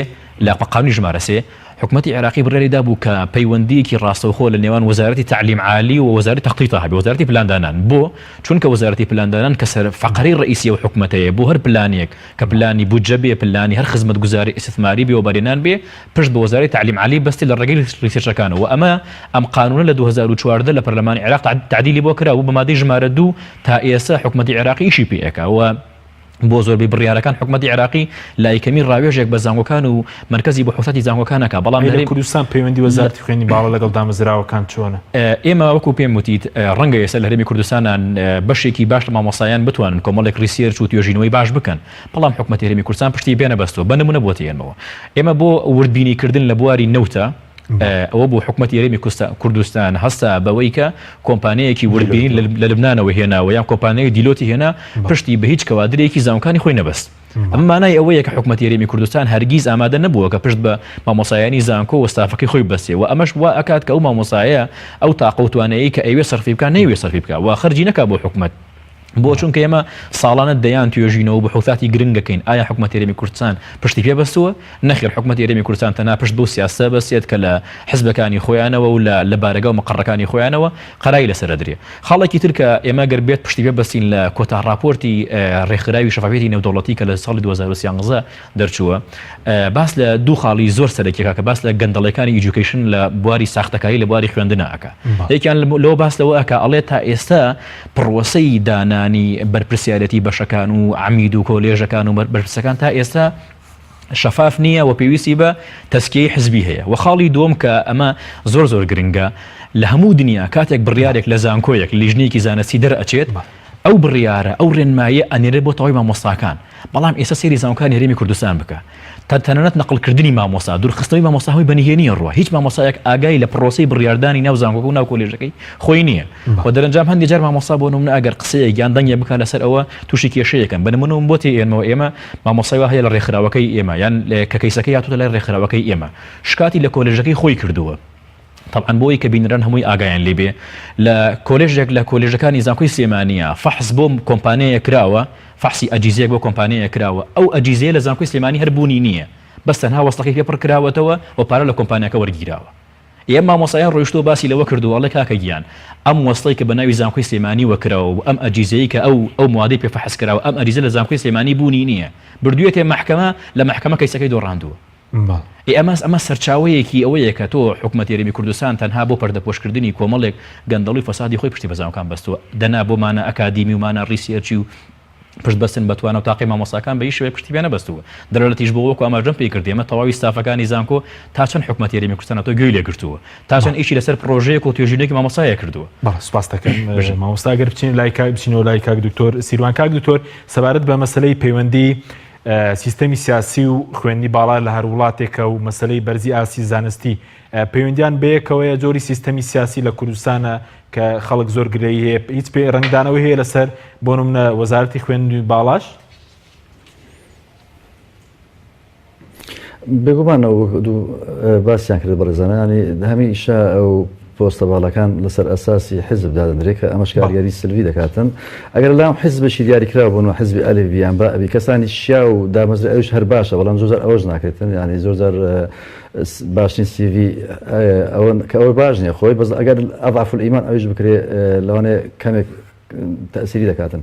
لە قانونی ژمارە سێ حکومەتی عێراقی بڕیاری دابوو کە پەیوەندییەکی ڕاستەوخۆ لە نێوان وەزارەتی تەعلیم عالی و وەزارەتی تەختیتا هەبێ، وەزارەتی پلاندانان. بۆ؟ چونکە وەزارەتی پلاندانان کە سەر فەقەرەی ڕەئیسی ئەو حکومەتەیە، بۆ هەر پلانێک کە پلانی بودجە بێ، پلانی هەر خزمەتگوزاری ئیستثماری بێ، وەبەرهێنان بێ، پشت بە وەزارەتی تەعلیم عالی بەستێ لە ڕێگەی research ەکانەوە و ئەمە ئەم قانونە لە 2014 لە پەرلەمانی عێراق تەعدیلی بۆ کرا و بە مادەی ژمارە دوو تا ئێستا حکومەتی عێراقی ئیشی پێ ئەکا و بۆ زۆربەی بڕیارەکان حکومەتی عێراقی لایکەمی ڕاوێژێک بە زانکۆکان و مەرکەزی بحوثاتی زانکۆکان ئەکا بەڵام لە کوردستان پەیوەندی وەزارەتی خوێندنی باڵا لەگەڵ دامەزراوەکان چۆنە؟ ئێمە وەکو پێم وتیت ڕەنگە ئێستا لە هەرێمی کوردستانا بەشێکی باش لە مامۆستایان بتوانن کۆمەڵێک research و توێژینەوەی باش بکەن بەڵام حکومەتی هەرێمی کوردستان پشتی پێ نەبەستووە بە نمونە بۆت ئێنمەوە ئێمە بۆ وردبینی کردن لە بواری نەوتە ئەوە بوو حکومەتی هەرێمی کوردستان هەستا بەوەی کە کۆمپانیایەکی وردبینی لە لوبنانەوە هێناوە یان کۆمپانیای دیلۆتی هێنا پشتی بە هیچ کەوادرێکی زانکانی خۆی نەبەست. ئەمە مانای ئەوەیە کە حکومەتی هەرێمی کوردستان هەرگیز ئامادە نەبووە کە پشت بە مامۆستایانی زانکۆ و ستافەکەی خۆی ببەستێ و ئەمەش وا ئەکات کە ئەو مامۆستایە ئەو تاقە و توانایەی کە ئەیوێ سەرفی بکا نەیوێ سەرفی بکا و خەرجی نەکا بۆ حکومەت. بۆ چونکە ئێمە ساڵانە دەیان توێژینەوە و بحوثاتی گرنگ ئەکەین، ئایا حکومەتی هەرێمی کوردستان پشتی پێ بەستووە؟ نەخێر حکومەتی هەرێمی کوردستان تەنها پشت بەو سیاسەتە بەستێت کە لە حزبەکانی خۆیانەوە و لە لە بارەگا و مقەڕەکانی خۆیانەوە قەرای لەسەر ئەدرێ. خاڵێکی تر کە ئێمە گەر بێت پشتی پێ بەستین لە کۆتا ڕاپۆرتی ڕێکخراوی شەفافیەتی نێودەوڵەتی کە لە ساڵی 2013 دەرچووە باس لە دوو خاڵی زۆر سەرەکی ئەکا کە باس لە گەندەڵیەکانی education لە بواری ساختەکاری لە بواری خوێندنا ئەکا یەکیان لەوە باس لەوە ئەکا ئەڵێ تا ئێستا پڕۆسەی دانانی بەرپرسیارەتی بەشەکان و عەمید و کۆلێژەکان و بەرپرسەکان تا ئێستا شەفاف نییە و پێویستی بە تەزکیەی حزبی هەیە و خاڵی دووەم کە ئەمە زۆر زۆر گرنگە لە هەموو دنیا کاتێک بڕیارێک لە زانکۆیەک لیژنەیەکی زانستی دەرئەچێت ئەو بڕیارە ئەو ڕێنماییە ئەنێرێت بۆ تەواوی مامۆستاکان بەڵام ئێستا سەیری زانکۆکانی هەرێمی کوردستان بکە تا تەنانەت نەقڵکردنی مامۆستا، دوورخستنەوەی مامۆستا هەمووی بە نهێنی ئەڕوا، هیچ مامۆستایەک ئاگای لە پڕۆسەی بڕیاردانی ناو زانکۆکە و ناو کۆلێژەکەی خۆی نییە و دەرەنجام هەندێ جار مامۆستا بۆ نمونە ئەگەر قسەیەک یان دەنگێک بکات لەسەر ئەوە تووشی کێشەیەکەن بە نمونە بۆ تێ ئێنمەوە ئێمە مامۆستای وا هەیە لە ڕێکخراوەکەی ئێمە یان کە کەیسەکەی هاتووتە لای ڕێکخراوەکەی ئێمە شکاتی لە کۆلێژەکەی خۆی کردووە. تەبعەن بۆ ئەوەی کە بینەران هەمووی ئاگایان لێ بێ لە کۆلێژێک لە کۆلێژەکانی زانکۆی سلێمانییە فەحس بۆ کۆمپانیایەک کراوە فەحسی ئەجیزەیەک بۆ کۆمپانیایەک کراوە ئەو ئەجیزەیە لە زانکۆی سلێمانی هەر بوونی نییە بەس تەنها وەسڵەکەی پێ پڕ کراوەتەوە و پارە لە کۆمپانیاکە وەرگیراوە ئێ ئەم مامۆستایە ڕۆیشتووە باسی لەوە کردووە ئەڵێ کاکە گیان ئەم وەسڵەی کە بە ناوی زانکۆی سلێمانیوە کراوە و ئەم ئەجیزەیەی کە ئەو ئەو موادەی پێ فەحس کراوە ئەم ئەجیزە لە زانکۆی سلێمانی بوونی نییە بردوویەتێ مەحکەمە لە مەحکەمە کەیسەکەی دۆڕاندووە. ئێ ئەمە ئەمە سەرچاوەیەکی ئەوەیە کە تۆ حکومەتی هەرێمی کوردستان تەنها بۆ پەردەپۆشکردنی کۆمەڵێک گەندەڵی و فەسادی خۆی پشتی بە زانکۆکان بەستووە دەنا بۆ مانا ئەکادیمی و مانا research ی و. پشت بەستن بە توانا و تاقی مامۆستاکان بە هیچ شێوەیەک پشتی پێ نەبەستووە. دەلالەتیش بۆ وەکو ئاماژەم پێی کرد ئێمە تەواوی ستافەکانی زانکۆ تا چەند حکومەتی هەرێمی کوردستان هاتووە گوێی لێ گرتووە، تا چەند ئیشی لەسەر پڕۆژەیەک و توێژینەوەیەکی مامۆستایەک کردووە. بەڵێ سوپاست دەکەم مامۆستا. ئەگەر بچینە لای کاک بچینەوە لای کاک دکتۆر سیروان. کاک دکتۆر سەبارەت بە مەسەلەی پەیوەندی سیستەمی سیاسی و خوێندنی باڵا لە هەر وڵاتێکە و مەسەلەی بەرزی ئاستی زانستی پەیوەندیان بەیەکەوەیە جۆری سیستەمی سیاسی لە کوردستانە کە خەڵک زۆر گرەی هەیە هیچ پێ ڕەنگدانەوەی هەیە لەسەر بۆ نمونە وەزارەتی خوێندنی باڵاش؟ بێگومان باسیان کرد بەڕێزانە ینی هەمیشە ئەو پۆستە باڵەکان لەسەر ئەساسی حزب دادەندرێت کە ئەمەش کاریگەری سلبی دەکاتن ئەگەر لام حزبێکی دیاریکراو بوون و حزبی ئەلف بیان بە ئەبی کەسانی شیا و دامەزرێ ئەوش هەر باشە بەڵام زۆر ئەوەش ناکرێتن ینی زۆر زار باشترین سیڤی ئەوە کە ئەوە باش نییە خۆی بەس ئەگەر ئەضعف الئیمان ئەویش بکرێ لەوانەیە کەمێک تەسیری دەکاتن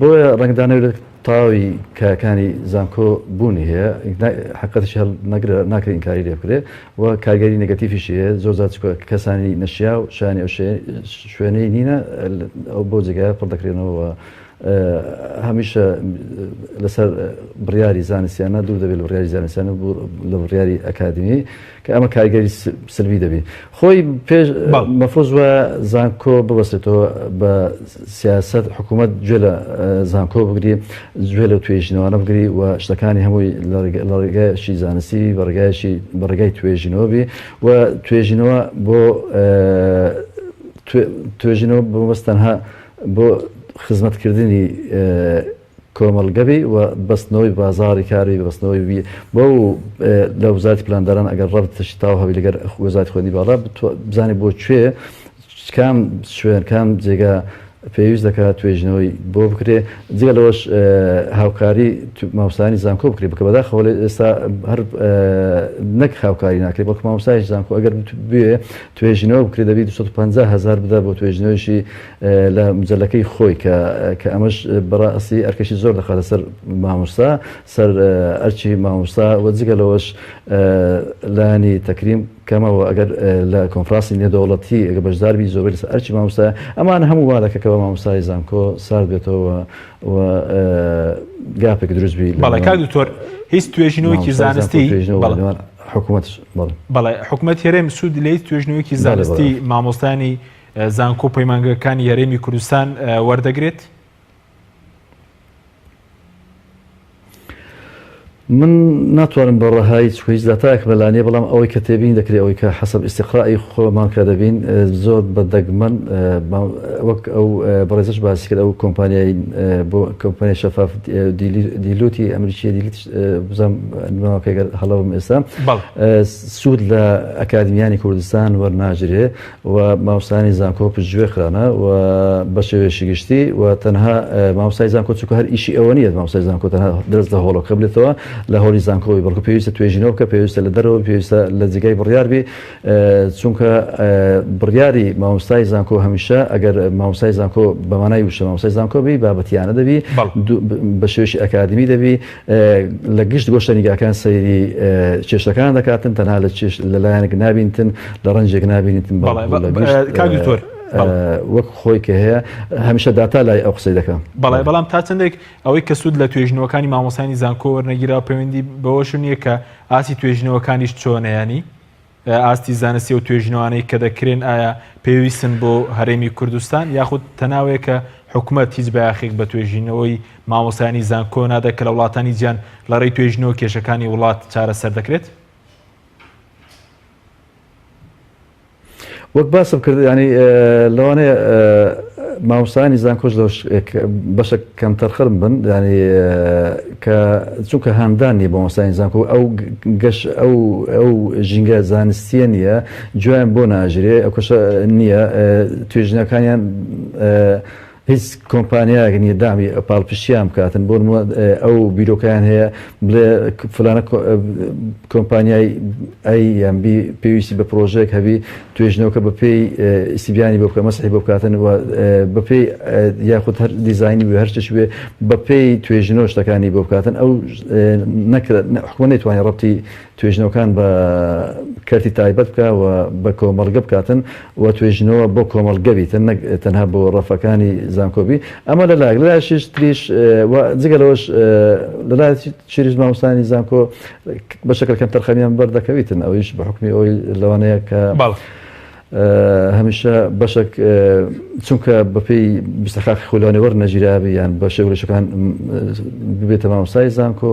بۆیە ڕەنگدانەوەی لە تەواوی کایەکانی زانکۆ بوونی هەیە حقەتیش هەڵ نەگرە ناکرێت ئینکاری لێ بکرێ و کارگەری نێگەتیفیشی هەیە زۆر جار چونکە کەسانی نەشیاو شایانی ئەو شوێنەی نینە ئەو بۆ جێگایە پڕ دەکرێنەوە هەمیشە لەسەر بڕیاری زانستیانە دوور دەبێت لە بڕیاری زانستیانە لە بڕیاری ئەکادمی کە ئەمە کاریگەری سلبی دەبی خۆی پێش مەفروز وە زانکۆ ببەستێتەوە بە سیاست حکوومەت گوێ لە زانکۆ بگری گوێ لە توێژینەوانە بگری و شتەکانی هەمووی لە ڕێگایشی زانستی بە ڕێگایشی بە ڕێگای توێژینەوە بی و توێژینەوە بۆ توێژینەوە بۆ بەس تەنها بۆ خزمەتکردنی کۆمەڵگە بی و بەستنەوەی بازاڕی کار بی بەستنەوەی بی بەو لە وزارەتی پلانداران ئەگەر ڕەبتشی تاو هەبی لەگەر وەزارەتی خوێندنی باڵا بزانێ بۆ کوێ کام شوێن کام جێگا پێویست دەکات توێژینەوەی بۆ بکرێ جگە لەوەش هاوکاری مامۆستایانی زانکۆ بکرێ بکە بەداخەوە ئێستا هەر نەک هاوکاری ناکرێ بەڵکو مامۆستایش زانکۆ ئەگەر بێ توێژینەوە بکرێ دەبی 250 هزار بدا بۆ توێژینەوەیشی لە مجەلەکەی خۆی کە کە ئەمەش بەڕاستی ئەرکەشی زۆر دەخاتە سەر مامۆستا سەر ئەرکی مامۆستا و جگە لەوەش لایەنی تەکریم کەمەوە ئەگەر لە کۆنفرانسی نێودەوڵەتی ئەگە بەشداربی زۆربەی لەسەر ئەرکی مامۆستا ئەمان هەموو وا دەکە کە بە مامۆستای زانکۆ سارد بێتەوە و گاپێک دروست بی بەڵێ کاک دکتۆر هیچ توێژینەوەیەکی زانستی حکوومەت بەڵێ حکوومەت هەرێم سوود لە هیچ توێژینەوەیەکی زانستی مامۆستانی زانکۆ و پەیمانگەکانی هەرێمی کوردستان وەردەگرێت؟ من ناتوانم بە ڕەهایی چونکە هیچ داتایەکم لەلا نییە بەڵام ئەوەی کە تێبینی دەکرێت ئەوەی کە حەسەب ئیستیقرائیی خۆمان کە دەبین زۆر بە دەگمەن وەک ئەو بەڕێزەش باسی کرد ئەو کۆمپانیای بۆ کۆمپانیای شەفاف دیلوتی ئەمریکیە دیلیت بزانم ناوەکەی گەر هەڵە بم ئێستا سوود لە ئەکادمیانی کوردستان وەرناگیرێ و مامۆستایانی زانکۆ پشتگوێ خرانە و بە شێوەیەکی گشتی و تەنها مامۆستای زانکۆ چونکە هەر ئیشی ئەوە نییە مامۆستای زانکۆ تەنها درس لە هۆڵەکە بلێتەوە لە هۆڵی زانکۆی بەڵکو پێویستە توێژینەوە بکە پێویستە لە دەرەوە پێویستە لە جێگای بڕیار بی چونکە بڕیاری مامۆستای زانکۆ هەمیشە ئەگەر مامۆستای زانکۆ بەمانای وشە مامۆستای زانکۆ بی بابەتیانە دەبی بە شێوەیەکی ئەکادمی دەبی لە گشت گۆشە نیگاکان سەیری کێشەکان دەکاتن تەنها لە چێش لە لایەنێک نابینتن لە ڕەنجێک نابینیتن بەڵکو لە گشت کاک دکتۆر وەک خۆی کە هەیە هەمیشە داتا لای ئەو قسەی دەکەم بەڵێ بەڵام تا چەندێک ئەوەی کە سوود لە توێژینەوەکانی مامۆستایانی زانکۆ وەرنەگیرا پەیوەندی بەوەش نییە کە ئاستی توێژینەوەکانیش چۆنە ینی ئاستی زانستی ئەو توێژینەوانەی کە دەکرێن ئایا پێویستن بۆ هەرێمی کوردستان یاخود تەناوەیە کە حکومەت هیچ بایەخێک بە توێژینەوەی مامۆستایانی زانکۆ نادات کە لە وڵاتانی جیان لە ڕێی توێژینەوە کێشەکانی وڵات چارەسەر دەکرێت؟ وەک باسم کرد ینی لەوانەیە مامۆستایانی زانکۆش لەوش بەشە کەمتەرخەم بن ینی کە چونکە هاندان نیە بۆ مامۆستایانی زانکۆ ئەو گەش ئەو ئەو ژینگە زانستیە نییە جویان بۆ ناژرێ ئەو کەشە نییە توێژینەکانیان هیچ کۆمپانیایەک نیە دامی پاڵپشتیان بکاتن بۆ نموونە ئەو بیرۆکەیان هەیە بڵێ فلانە کۆمپانیای ئەی یان بی پێویستی بە پرۆژەیەک هەبی توێژنەوەکە بە پێی ئیسیبیانی بۆ بکە مەسحی بۆ بکاتن و بە پێی یاخود هەر دیزاینی بێ هەر شتێکی بێ بە پێی توێژنەوە شتەکانی بۆ بکاتن ئەو نەکرا حکومەت نەیتوانی ڕەبتی توێژنەوەکان بە کەرتی تایبەت بکا و بە کۆمەڵگە بکاتن و توێژینەوە بۆ کۆمەڵگە بیتن نەک تەنها بۆ ڕەفەکانی زانکۆ بی ئەمە لە لایەک لە لایەکیش تریش و جگە لەوەش لە لایەکی تریش مامۆستایانی زانکۆ بەشێک لە کەمتەرخەمیان بەردەکەویتن ئەویش بە حوکمی ئەوەی لەوانەیە کە بەڵێ. هەمیشە بەشێک چونکە بەپێی بستەخاقی خۆی لەوانەیە وەرنەگیرابی یان بە شێوە لەشەکان ببێتە مامۆستای زانکۆ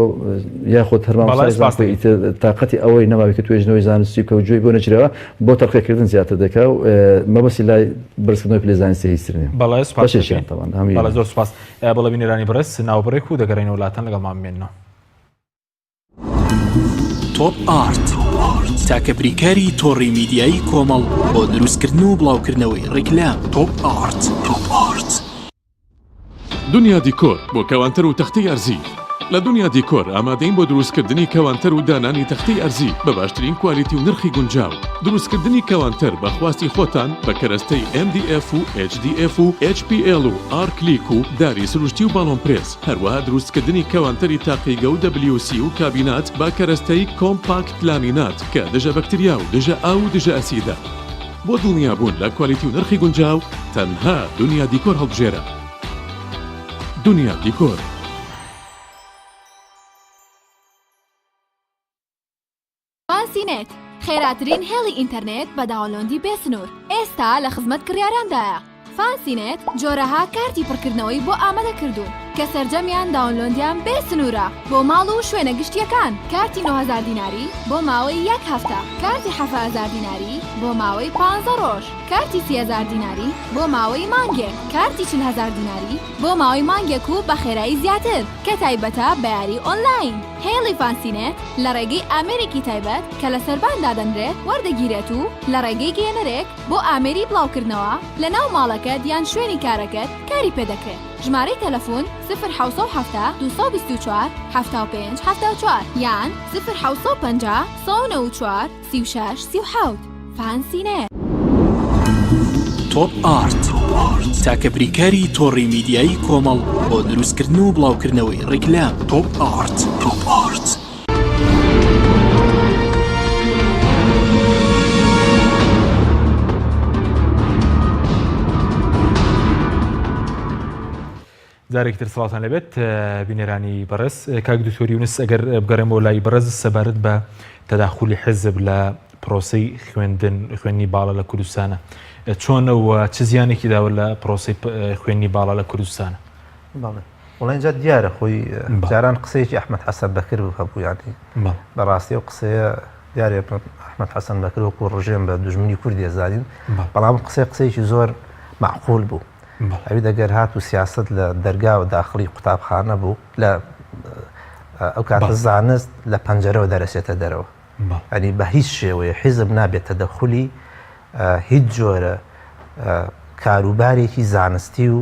یاخود هەر مامۆستای زانکۆ ئیتر تاقەتی ئەوەی نەماوی کە توێژینەوەی زانستی بکە و گوێی بۆ نەگیراوە بۆ تەرقیەکردن زیاتر دەکا و مەبەستی لای بەرزکردنەوەی پلەی زانستی هیچتر نییە. بەڵێ سوپاس بەشێکیان تەبعەن هەمووی بەڵێ زۆر سوپاس. بەڵێ بینەرانی بەڕێز ناوبڕێک و دەگەڕێینەوە لاتان لەگەڵمان بمێننەوە. تۆپ ئارت تاکە بریکاری تۆڕی میدیایی کۆمەڵ بۆ دروستکردن و بڵاوکردنەوەی ڕیکلام تۆپ ئارت تۆپ ئارت. دنیا دیکۆر بۆ کەوانتەر و تەختەی ئەرزی لە دنیا دیکۆر ئامادەین بۆ دروستکردنی کەوانتەر و دانانی تەختەی ئەرزی بە باشترین کوالیتی و نرخی گونجاو دروستکردنی کەوانتەر بە خواستی خۆتان بە کەرەستەی MDF و HDF و HPL و ئارکلیک و داری سروشتی و باڵۆن پرێس هەروەها دروستکردنی کەوانتەری تاقیگە و WC و کابینات بە کەرەستەی کۆمپاکت لامینات کە دژە بەکتریا و دژە ئاو و دژە ئەسیدە. بۆ دڵنیابوون لە کوالیتی و نرخی گونجاو تەنها دونیا دیکۆر هەڵبژێرە. دونیا دیکۆر. فانسی نێت، خێراترین هێڵی ئینتەرنێت بە download ی بێ سنوور، ئێستا لە خزمەت کڕیاراندایە. فانسی نێت جۆرەها کارتی پڕکردنەوەی بۆ ئامادە کردوون کە سەرجەمیان download یان بێ سنوورە بۆ ماڵ و شوێنە گشتییەکان، کارتی 9000 دیناری بۆ ماوەی یەک هەفتە، کارتی 7000 دیناری بۆ ماوەی پانزە ڕۆژ، کارتی 30000 دیناری بۆ ماوەی مانگێک، کارتی 40000 دیناری بۆ ماوەی مانگێک و بە خێرایی زیاتر کە تایبەتە بە یاری ئۆنلاین. هێڵی فانسینێت لە ڕێگەی ئامێرێکی تایبەت کە لە سەربان دادەنرێت وەردەگیرێت و لە ڕێگەی گەیەنەرێک بۆ ئامێری بڵاوکردنەوە لە ناو ماڵەکەت یان شوێنی کارەکەت کاری پێدەکرێت. ژمارەی تەلەفون، سفر 770 224 75 74 یان سفر 750 194 36 37. فانسینێت. تۆپ ئارت تاکە بریکاری تۆڕی میدیایی کۆمەڵ بۆ دروستکردن و بڵاوکردنەوەی ڕیکلام تۆپ ئارت تۆپ ئارت. جارێکی تر سڵاوتان لێبێت بینەرانی بەڕێز کاک دکتۆر یونس ئەگەر بگەڕێمەوە لای بەڕێز سەبارەت بە تەداخولی حزب لە پرۆسەی خوێندن خوێندنی باڵا لە کوردستانە چۆنە و چ زیانێکی داوە لە پرۆسەی خوێندنی باڵا لە کوردستانە؟ بەڵێ وڵێن جا دیارە خۆی جاران قسەیەکی ئەحمەد حەسەن بەکر بوو هەبوو یانی بەڕاستی ئەو قسەیە دیارە ئەحمەد حەسەن بەکر وەکو ڕژێم بە دوژمنی کورد دەزانین بەڵام قسەی قسەیەکی زۆر معقول بوو ئەوی دەگەر هات و سیاست لە دەرگاوە داخڵی قوتابخانە بوو لە ئەو کاتە زانست لە پەنجەرەوە دەرەسێتە دەرەوە ئەنی بە هیچ شێوەیە حیزب نابێت تەدەخولی هیچ جۆرە کاروبارێکی زانستی و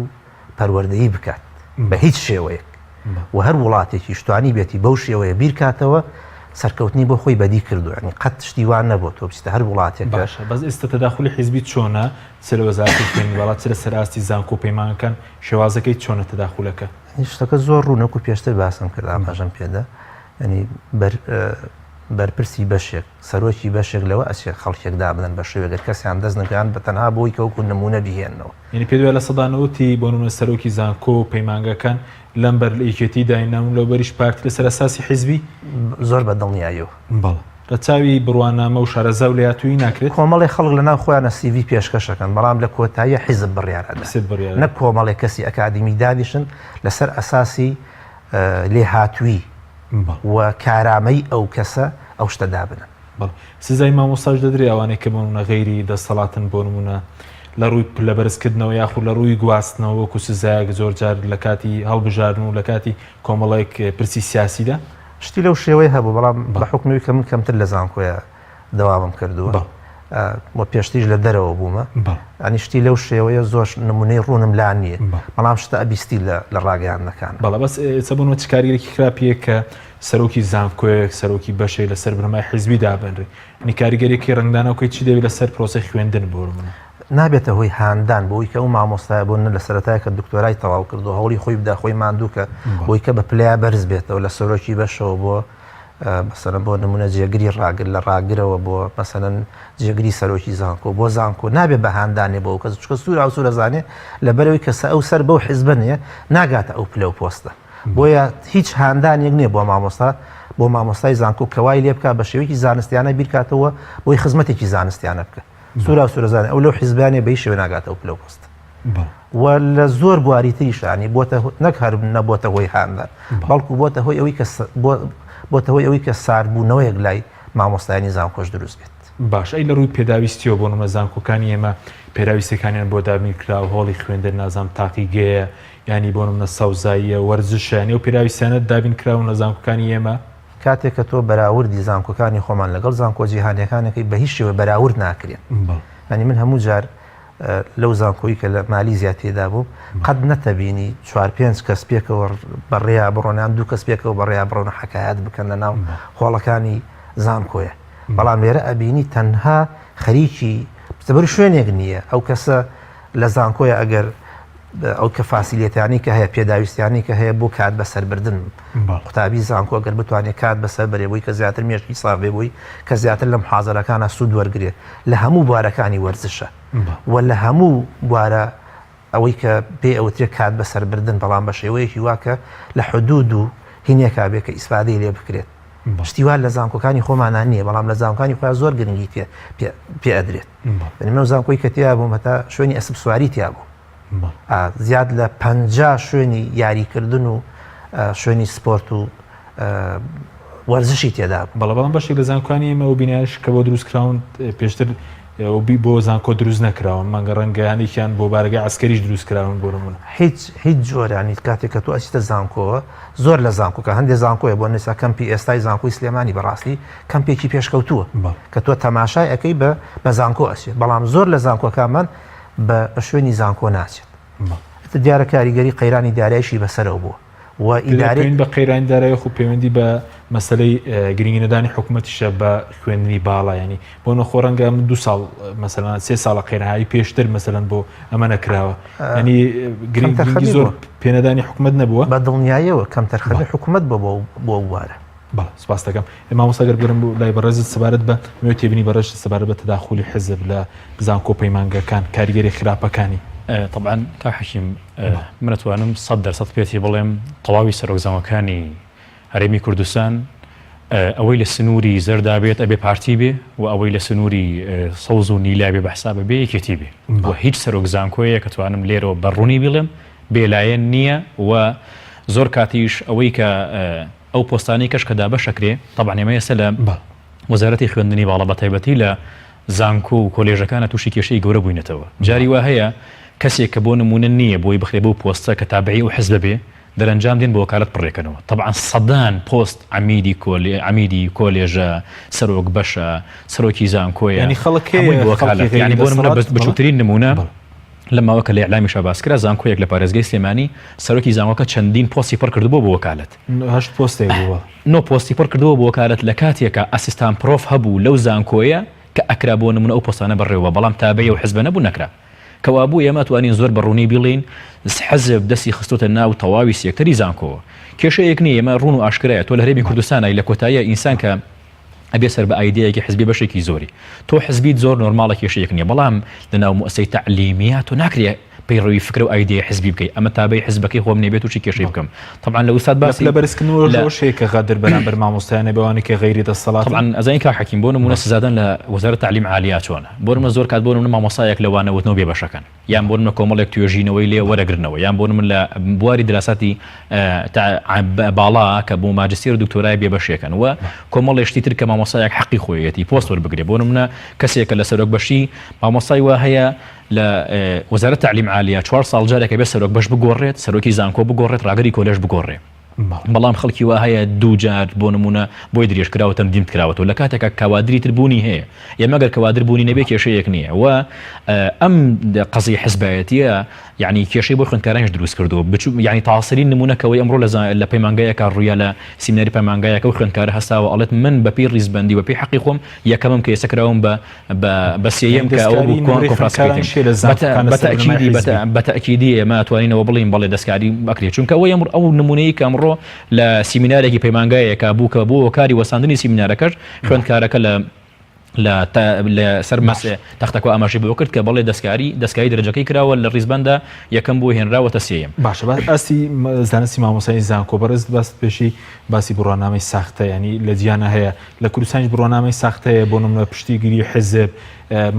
پەروەردەیی بکات بە هیچ شێوەیەک و هەر وڵاتێکیش توانیبێتی بەو شێوەیە بیرکاتەوە سەرکەوتنی بۆ خۆی بەدی کردو ینی قەت شتی وان نەبوو تۆ بچیتە هەر وڵاتێک باشە بەس ئێستا تەداخولی حیزبی چۆنە چ لە وەزارەتی خوێندنی باڵا چ لە سەر ئاستی زانکۆ و پەیمانگەکان شێوازەکەی چۆنە تەداخولەکە؟ شتەکە زۆر ڕوونە وەکو پێشتر باسم کرد ئاماژەم پێدا ینی بەر بەرپرسی بەشێک سەرۆکی بەشێک لەوە ئەچێ خەڵکێک دابنەن بە شێوەیەک گەر کەسیان دەست نەکەوێ یان بە تەنها بۆی کە وەکو نموونە بیهێننەوە. یانی پێت وایە 90% ی بۆ نموونە سەرۆکی زانکۆ و پەیمانگاکان لەم بەر یەکێتی داینان و لەو بەریش پارتی لەسەر ئەساسی حیزبی؟ زۆر بە دڵنیاییەوە. بەڵێ. ڕەچاوی بڕوانامە و شارەزا و لێهاتوویی ناکرێت؟ کۆمەڵێک خەڵک لەناو خۆیانا CV پێشکەش ئەکەن بەڵام لە کۆتاییا حیزب بڕیار ئەدا. حیزب بڕیار نەک کۆمەڵێک کەسی ئەکادیمی دانیشن لەسەر ئەساسی لێهاتوویی. و کارامەیی ئەو کەسە ئەو شتە دابنن. بەڵێ سزای مامۆستاش دەدرێ ئەوانەی کە بۆ نمونە غەیری دەستەڵاتن بۆ نمونە لە ڕووی پلە بەرزکردنەوە یاخود لە ڕووی گواستنەوە وەکو سزایەک زۆر جار لە کاتی هەڵبژاردن و لە کاتی کۆمەڵێک پرسی سیاسیدا؟ شتی لەو شێوەیە هەبوو بەڵام بە حوکمی ئەوەی کە من کەمتر لە زانکۆیە دەوامم کردووە و پێشتریش لە دەرەوە بوومە ینی شتی لەو شێوەیە زۆر نمونەی ڕوونم لا نییە بەڵام شتە ئەبیستی لە ڕاگەیاندنەکان. بەڵێ بەس ئێستا بۆ نمونە چ کاریگەرێکی خراپیە کە سەرۆکی زانکۆیەک سەرۆکی بەشێک لەسەر بنەمای حیزبی دابنرێ ینی کاریگەریەکەی ڕەنگدانەوەکەی چی دەبێت لەسەر پرۆسەی خوێندن بۆ نمونە؟ نابێتە هۆی هاندان بۆی کە ئەو مامۆستایە بۆ لە سەرەتای کە دکتۆرای تەواو کردو هەوڵی خۆی بدا خۆی ماندوو کە بۆی کە بە پلەیا بەرز بێتەوە لە سەرۆکی بەشەوە بۆ. مەسەلەن بۆ نمونە جێگری ڕاگر لە ڕاگرەوە بۆ مەسەلەن جێگری سەرۆکی زانکۆ بۆ زانکۆ نابێ بە هاندانێ بۆ ئەو کەس چونکە سوور ئاو سوورە زانێ لەبەرەوەی کەسە ئەو سەر بەو حزبە نییە ناگاتە ئەو پلە و پۆستە بۆیە هیچ هاندانێک نییە بۆ مامۆستا بۆ مامۆستای زانکۆ کەوای لێ بکە بە شێوەیەکی زانستیانە بیرکاتەوە بۆی خزمەتێکی زانستیانە بکە سوورا سوورەزانێ ئەو لەو حزبانێ بە هیچ شێوە ناگاتە ئەو پلە و پۆستە و لە زۆر بواری تریشانی بۆتە نەک هەر نەبۆتە هۆی هاندان بەڵکو بۆتە هۆی ئەوەی کە بۆتە هۆی ئەوەی کە ساردبوونەوەیەک لای مامۆستایانی زانکۆش دروست بێت. باش ئەی لە ڕووی پێداویستیەوە بۆ نمونە زانکۆکانی ئێمە پێداویستیەکانیان بۆ دابین کراوە هۆڵی خوێندن نازانم تاقیگەیە یانی بۆ نمونە سەوزاییە وەرزشە یانی ئەو پێداویستیانە دابین کراون لە زانکۆکانی ئێمە؟ کاتێک کە تۆ بەراوردی زانکۆکانی خۆمان لەگەڵ زانکۆ جیهانیەکان ئەکەی بە هیچ شێوە بەراورد ناکرێن یانی من هەموو جار لەو زانکۆی کە لە مالیزیا تێدا بووم قەت نەتەبینی چوار پێنج کەس پێکەوە بەڕێیا بڕۆن یان دوو کەس پێکەوە بەڕێیا بڕۆن و حەکایەت بکەن لە ناو هۆڵەکانی زانکۆیە بەڵام لێرە ئەبینی تەنها خەریکی بەر شوێنێک نییە ئەو کەسە لە زانکۆیە ئەگەر ئەو کە فاسیلێتانی کە هەیە پێداویستیانی کە هەیە بۆ کات بەسەربردن قوتابی زانکۆ گەر بتوانێت کات بەسەر بەرێ بووی کە زیاتر مێشکی ساف بێ بووی کە زیاتر لە محازەرەکانە سوود وەرگێ لە هەموو بوارەکانی وەرزشە و لە هەموو بوارە ئەوەی کە پێی ئەوترێ کات بەسەربردن بەڵام بە شێوەیەکی وا کە لە حدود و هینێکا بێ کە ئیسفادەی لێ بکرێت شتی وا لە زانکۆکانی خۆمانان نییە بەڵام لە زانکانی خۆیان زۆر گرنگی پێ پێ ئەدرێت من زانکۆی کە تیا بووم هەتا شوێنی ئەسپ سواری تیا بوو زیاد لە 50 شوێنی یاریکردن و شوێنی سپۆرت و وەرزشی تێدا بوو. بەڵێ بەڵام بەشێک لە زانکۆکانی ئێمە ئەو بینایانەش کە بۆ دروست کراون پێشتر بۆ زانکۆ دروست نەکراون مەگەر ڕەنگە هەندێکیان بۆ بارەگای عەسکەریش دروست کراون بۆ نمونە. هیچ هیچ جۆرانی کاتێک کە تۆ ئەچیتە زانکۆوە زۆر لە زانکۆکە هەندێک زانکۆیە بۆ نسا کەمپی ئێستای زانکۆی سلێمانی بەڕاستی کەمپێکی پێشکەوتووە کە تۆ تەماشای ئەەکەی بە بە زانکۆ ئەچێت بەڵام زۆر لە زانکۆکانمان بە شوێنی زانکۆ ناچێت دیارە کاریگەری قەیرانی دارایشی بەسەرەوە بووە و ئیدارەی پەیوەند بە قەیرانی دارایی خو پەیوەندی بە مەسەلەی گرنگی نەدانی حکوومەتیشە بە خوێندنی باڵا ینی بۆ نەخۆ ڕەنگە من دو ساڵ مەسەلەن سێ ساڵە قەیرانی پێشتر مەسەلەن بۆ ئەمە نەکراوە ینی گرنگی زۆر پێنەدانی حکوومەت نەبووە بە دڵنیاییەوە کەمتەرخەمی حکوومەت بۆ بۆ بوارە بەڵێ سپاست دەکەم مامۆستا گەر بگەرم بۆ لای بەڕێزت سەبارەت بە نوێ تێبینی بەڕێزت سەبارەت بە تەداخولی حزب لە زانکۆ پەیمانگەکان کاریگەری خراپەکانی. تەبعەن کاک حەکیم من ئەتوانم 100% پێتی بڵێم تەواوی سەرۆک زانکۆکانی هەرێمی کوردستان ئەوەی لە سنووری زەردا بێت ئەبێ پارتی بێ و ئەوەی لە سنووری سەوز و نیلا بێ بە حساب بێ یەکێتی بێ و هیچ سەرۆک زانکۆیەک ئەتوانم لێرەوە بە ڕوونی بڵێم بێلایەن نییە و زۆر کاتیش ئەوەی کە ئەو پۆستانەی کەش کە دابەش ئەکرێ تەبعەن ئێمە ئێستا لە وەزارەتی خوێندنی باڵا بەتایبەتی لە زانکۆ و کۆلێژەکانە تووشی کێشەی گەورە بووینەتەوە جاری وا هەیە کەسێک کە بۆ نموونە نییە بۆی بخرێ بەو پۆستە کە تابعی ئەو حزبە بێ دەرەنجام دێن بە وەکالەت پڕێکەنەوە تەبعەن سەدان پۆست عەمیدی کۆلێ عەمیدی کۆلێژە سەرۆک بەشە سەرۆکی زانکۆیە یانی خەڵک هەمووی هەیە بە خەڵکی وەکالەت غەیری یانی بۆ نموونە دەسەڵات بەڵێ بچووکترین نموونە بەڵێ. لەم ماوە کە لە ئیعلامیشا باس کرا زانکۆیەک لە پارێزگای سلێمانی سەرۆکی زانکۆکە چەندین پۆستی پڕ کردبووە بۆ وەکالەت. هەشت پۆستێک بوو بەڵێ. نۆ پۆستی پڕ کردبووە بۆ وەکالەت لە کاتێکا assistant prof هەبوو لەو زانکۆیە کە ئەکرا بۆ نموونە ئەو پۆستانە بەڕێوە بە بەڵام تابعی ئەو حزبە نەبوو نەکرا. کەوابوو ئێمە ئەتوانین زۆر بە ڕوونی بیڵێین حزب دەستی خستۆتە ناو تەواوی سێکتەری زانکۆوە. کێشەیەک نییە ئێمە ڕوون و ئاشکرایە تۆ لە هەرێمی کوردستانای لە کۆتاییا ئینسان کە ئەبێ سەر بە ئایدیایەکی حزبی بەشێکی زۆری تۆ حزبیت زۆر نۆرماڵە کێشەیەک نیە بەڵام لەناو موئەسەی تەعلیمییا تۆ ناکرێ پەیڕەوی فکرە و ئایدیای حزبی بکەی ئەمە تابعی حزبەکەی خۆم نیە بێت تووشی کێشەی بکەم تەبعەن لە ئوستاد لە باسی پلە بەرزکردنەوەش لە ئەوەش هەیە کە غەدر بەرامبەر مامۆستایانە بێ ئەوانەی کە غەیری دەسەڵاتن. تەبعەن ئەزانی کاک حەکیم بۆ نموونە سزادان لە وەزارەت تەعلیم عالیا چۆنە بۆ نموونە زۆر کات بۆ نموونە مامۆستایەک لە وانەوتنەوە بێبەشەکەن یان بۆ نمونە کۆمەڵێک توێژینەوەی لێ وەرەگرنەوە یان بۆ نمونە لە بواری دراساتی باڵا کە بۆ ماجستێر و دکتۆرای بێبەشێکن و کۆمەڵێ شتی تر کە مامۆستایەک حەقی خۆیەتی پۆست وەربگرێ بۆ نمونە کەسێکە لە سەرۆک بەشی مامۆستای وا هەیە لە وەزارەت تەعلیم عالیە چوار ساڵ جارێکە بێ سەرۆک بەش بگۆڕێت سەرۆکی زانکۆ بگۆڕێت ڕاگری کۆلێژ بگۆڕێ بەڵام خەڵکی وا هەیە دووجار بۆ نموونە بۆی درێژکراوە تەمدید کراوەتەوە لە کاتێکا کەوادری تر بوونی هەیە یە مەگەر کەوادر بوونی نەبێ کێشەیەک نییە و ئەم قەزی حزبایەتیە. یەعنی کێشەی بۆ خوێندکارانیش دروست کردووە بچوو یەعنی تاسرین نمونە کەوەی ئەمڕۆ لە لە پەیمانگایەکا ڕوویا لە سیمیناری پەیمانگایەکە و خوێندکارە هەستاوە ئەڵێت من بەپێی ڕیزبەندی بەپێی حەقی خۆم یەکەمم کە ئێستا کراوم بە بە بە سێیەم یانی کە ئەوە دەستکاری بوو کۆن نمرەی کۆنفرانسەکەی خوێندکارانیش تێم هەیە لە بە تە زانکۆکان بە لەسەر بنەمای تەئکیدی بە تە حیزبی. بە تەئکیدی ئێمە ئەتوانین ئەوە بڵێین بەڵێ دەستکاری ئەکرێت چونکە ئەوەی ئەمڕۆ ئەو نمونەیەی کە ئەمڕۆ لە سیمینارێکی پەیمانگایەکا بوو کە بووە هۆکاری وەستاندنی سیمینارەکەش خوێندکارەکە لە لە لە سەر باش. تەختەکە ئاماژەی بەوە کرد کە بەڵێ دەستکاری دەستکاری دەرەجەکەی کراوە لە ڕیزبەندە یەکەم بۆ هێنراوەتە سێیەم. باشە باس ئاستی زانستی مامۆستای زانکۆ بەڕێزت باست پێشی باسی بڕوانامەی ساختە یانی لە جیهانا هەیە لە کوردستانیش بڕوانامەی ساختە هەیە بۆ نمونە پشتیگری حیزب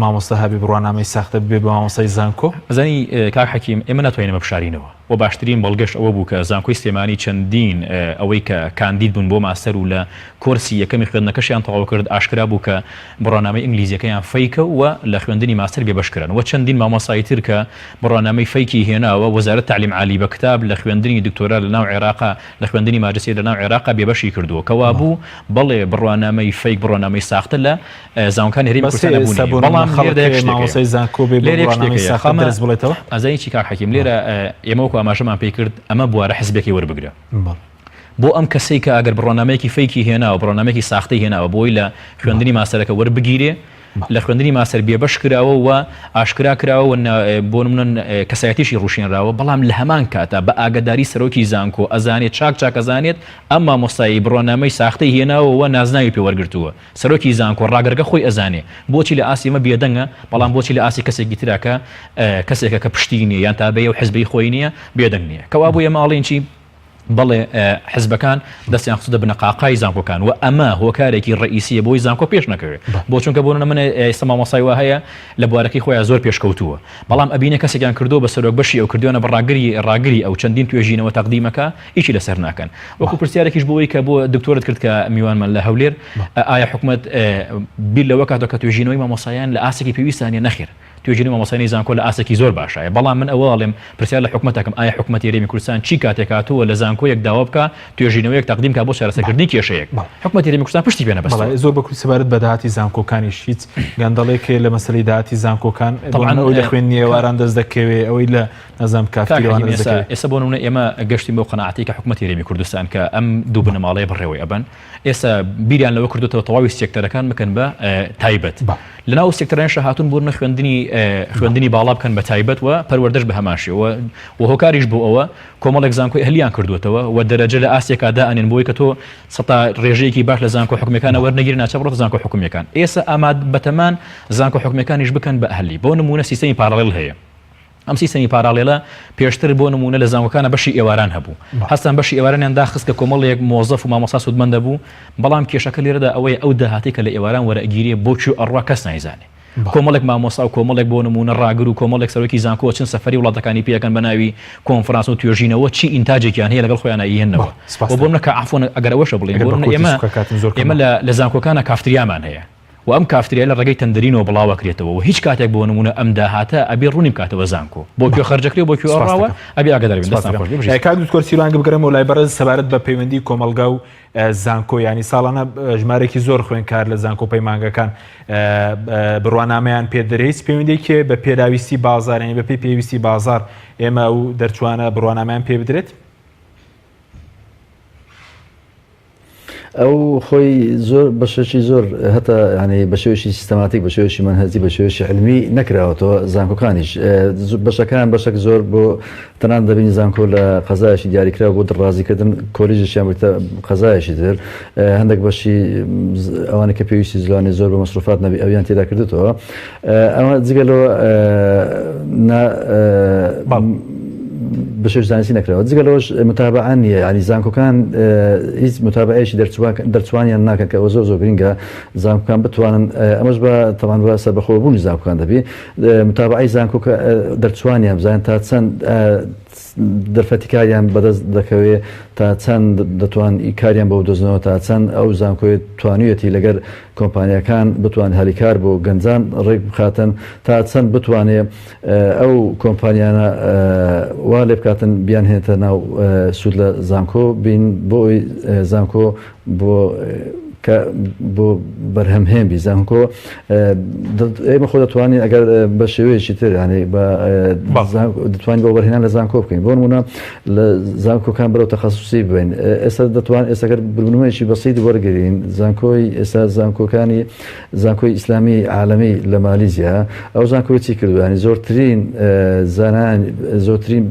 مامۆستا هەبێ بڕوانامەی ساختە ببێ بە مامۆستای زانکۆ؟ ئەزانی کاک حەکیم ئێمە ناتوانین ئەمە بشارینەوە. وە باشترین بەڵگەش ئەوە بوو کە زانکۆی سلێمانی چەندین ئەوەی کە کاندید بوون بۆ ماستەر و لە کۆرسی یەکەمی خوێندنەکەشیان تەواو کرد ئاشکرا بوو کە بڕوانامەی ئینگلیزیەکەیان fake ە و لە خوێندنی ماستەر بێبەش کران وە چەندین مامۆستای تر کە بڕوانامەی fake ی هێناوە وەزارەت تەعلیم عالی بە کتاب لە خوێندنی دکتۆرا لە ناو عێراقا لە خوێندنی ماجستیر لە ناو عێراقا بێبەشی کردووە کەوابوو بەڵێ بڕوانامەی fake بڕوانامەی ساختە لە زانکۆکانی هەرێمی بەس کوردستان ئێستا بوونی بۆ نمونە بەڵام خەڵک لێرەدا یەک هەیە شتێک هەیە مامۆستای زانکۆ بێ بە لێرە یەک شتێک بڕوانامەی هەیە ساختە خەمە دەرس بڵێتەوە؟ ئەزانی چی کاک حەکیم لێرە ئێمە وەکو ئاماژەمان پێی کرد ئەمە بوارە حزبێکی وەربگرە بەڵێ. بۆ ئەم کەسەی کە ئەگەر بڕوانامەیەکی fake ی هێناوە بڕوانامەیەکی ساختەی هێناوە بۆی لە خوێندنی ماستەرەکە وەربگیرێ لە خوێندنی ماستەر بێبەش کراوە و ئاشکرا کراوە و بۆ نمونە کەسایەتیشی ڕوشێنراوە بەڵام لە هەمان کاتا بە ئاگاداری سەرۆکی زانکۆ ئەزانێت چاک چاک ئەزانێت ئەم مامۆستایەی بڕوانامەی ساختەی هێناوە و نازناوی پێ وەرگرتووە سەرۆکی زانکۆ ڕاگرەکە خۆی ئەزانێ بۆچی لە ئاستی ئێمە بێدەنگە بەڵام بۆچی لە ئاستی کەسێکی ترا کە کەسێکە کە پشتی نییە یان تابعی ئەو حزبەی خۆی نییە بێدەنگ نییە کەوابوو ئێمە ئەڵێین چی بەڵێ حزبەکان دەستیان خستە بنەقاقای زانکۆکان و ئەمە هۆکارێکی ڕئیسیە بۆی زانکۆ پێش نەکەوێت بۆ چونکە بۆ من ئێستا مامۆسای وا هەیە لە بوارەکەی خۆیان زۆر پێشکەوتووە بەڵام ئەبینە کەسێکیان کردو بە سەرۆک بەشی ئەو کردوانە بە ڕاگری ڕاگری ئەو چەندین توێژینەوە تەقدیمەکە هیچی لەسەر ناکەن وەکو پرسیارێکیش بۆ ئەوەی کە بۆ دکتۆرت کرد کە میوانمان لە هەولێر ئایا حکومەت بیر لەوە کاتەوە کە توێژینەوەی مامۆسایان لە ئاستێکی پێویستان نیە نەخێر توێژینەوەی مامۆستایانی زانکۆ لە ئاستێکی زۆر باشایە بەڵام من ئەوە ئەڵێم پرسیار لە حکومەت ئەکەم ئایا حکومەتی هەرێمی کوردستان چی کاتێک هاتووە لە زانکۆیەک داوا بکا توێژینەوەیەک تەقدیم کا بۆ چارەسەرکردنی کێشەیەک حکومەتی هەرێمی کوردستان پشتی پێ نەبەستووە. بەڵێ زۆر بە کورتی سەبارەت بە داهاتی زانکۆکانیش هیچ گەندەڵێک هەیە لە مەسەلەی داهاتی زانکۆکان بۆ طبعا ئەوەی لە خوێندنی ئێواران دەست دەکەوێ ئەوەی لە نازانم کاک کافتریاوانە حەکیم دەست ئێستا دەکەوێ. ئێستا بۆ نمونە ئێمە گەشتین بەو قەناعەتەی کە حکومەتی هەرێمی کوردستان کە ئەم دوو بنەماڵەیە بەڕێوەی ئەبەن ئێستا بیریان لەوە کردوتەوە تەواوی سێکتەرەکان بکەن بە تایبەت لەناو سێکتەرانیشا هاتوون بۆ نمونە خوێندنی خوێندنی باڵا بکەن بە تایبەت و پەروەردەش بە هەمان شێوە و هۆکاریش بۆ ئەوە کۆمەڵێک زانکۆی ئەهلیان کردووەتەوە و دەرەجە لە ئاستێکا دائەنێن بۆی کە تۆ سەتا ڕێژەیەکی باش لە زانکۆ حکومیەکانە وەرنەگیری ناچار بڕۆتە زانکۆ حکومیەکان ئێستا ئاماد بەتەمان زانکۆ حکومیەکانیش بکەن بە ئەهلی بۆ نمونە سیستەمی parallel هەیە ئەم سیستەمی parallel ە پێشتر بۆ نموونە لە زانکۆکانە بەشی ئێواران هەبوو هەستان بەشی ئێوارانیان داخست کە کۆمەڵێک مۆزەف و مامۆستا سوودمەند دەبوو بەڵام کێشەکە لێرەدا ئەوەیە ئەو داهاتەی کە لە ئێواران وەرئەگیرێ بۆ کوێ ئەڕوا کەس نایزانێ کۆمەڵێک مامۆستا و کۆمەڵێک بۆ نموونە ڕاگر و کۆمەڵێک سەرۆکی زانکۆ چن سەفەری وڵاتەکانی پێ ئەکەن بە ناوی کۆنفرانس و توێژینەوە چی ئینتاجێکیان هەیە لەگەڵ خۆیان ئەیهێننەوە و بۆ منە کە عەفوەن ئەگەر ئەوەشە بڵێین بۆ منە ئێمە ئێمە لە زانکۆکانە کافتریامان هەیە و ئەم کافتریایە لە ڕێگەی tendering ەوە بڵاوەکرێتەوە و هیچ کاتێک بۆ نموونە ئەم داهاتە ئەبێ ڕوونی بکاتەوە زانکۆ بۆ کوێ خەرجەکرێ و بۆ کوێ ئەڕاوە ئەبێ ئاگادار بین دەستان خۆش بێ بژیت. کاک دکتۆر سیروان بگەڕێمەوە لای بەڕێز سەبارەت بە پەیوەندی کۆمەڵگا و زانکۆ یانی ساڵانە ژمارەیەکی زۆر خوێندکار لە زانکۆ پەیمانگەکان بڕوانامەیان پێ دەرێ هیچ پەیوەندیەکی بە پێداویستی بازار یانی بەپێی پێویستی بازار ئێمە ئەو دەرچوانە بڕوانامەیان پێ بدرێت؟ ئەو خۆی زۆر بەشێکی زۆر هەتا ینی بە شێوەیەکی سیستەماتیک بە شێوەیەکی مەنهەجی بە شێوەیەکی علمی نەکراوەتەوە زانکۆکانیش بەشەکان بەشێک زۆر بۆ تەنان دەبینی زانکۆ لە قەزایەکی دیاریکراو بۆ دڕازیکردن کۆلیژێکیان بتە قەزایەکی تر هەندێک بەشی ئەوانە کە پێویستی زلانی زۆر بە مەسروفات نەبی ئەویان تێدا کردێتەوە ئەمە جگە لەوە بەشێش زانستی نەکراوە جگە لەوەش متابعە نییە ینی زانکۆکان هیچ متابعەیەکی دەرچوانیان ناکەن کە ئەوە زۆر زۆر گرنگە زانکۆکان بتوانن ئەمەش بە تەوان بە سەربەخۆبوونی زانکۆکان دەبی متابعەی زانکۆکە دەرچوانیان بزانن تا چەند دەرفەتی کاریان بەدەست دەکەوێ تا چەند دەتوان کاریان بۆ بدۆزنەوە تا چەند ئەو زانکۆیە توانیویەتی لەگەر کۆمپانیاکان بتوان هەلی کار بۆ گەنجان ڕێک بخاتن تا چەند بتوانێ ئەو کۆمپانیانە وا لێ بکاتن بیانهێنێتە ناو سوود لە زانکۆ بین بۆ ئەوی زانکۆ بۆ کە. کە بۆ بەرهەمهێن بی زانکۆ ئێمە خۆ دەتوانین ئەگەر بە شێوەیەکی تر ینی بە دەتوانین بۆ بەرهێنان لە زانکۆ بکەین بۆ نمونە لە زانکۆکان بەرەو تەخەسوسی ببەین ئێستا دەتوان ئێستا گەر بنمونەیەکی بەسیت وەرگین زانکۆی ئێستا زانکۆکانی زانکۆی ئیسلامی عالەمی لە مالیزیا ئەو زانکۆی چی کردووە ینی زۆرترین زانایان زۆرترین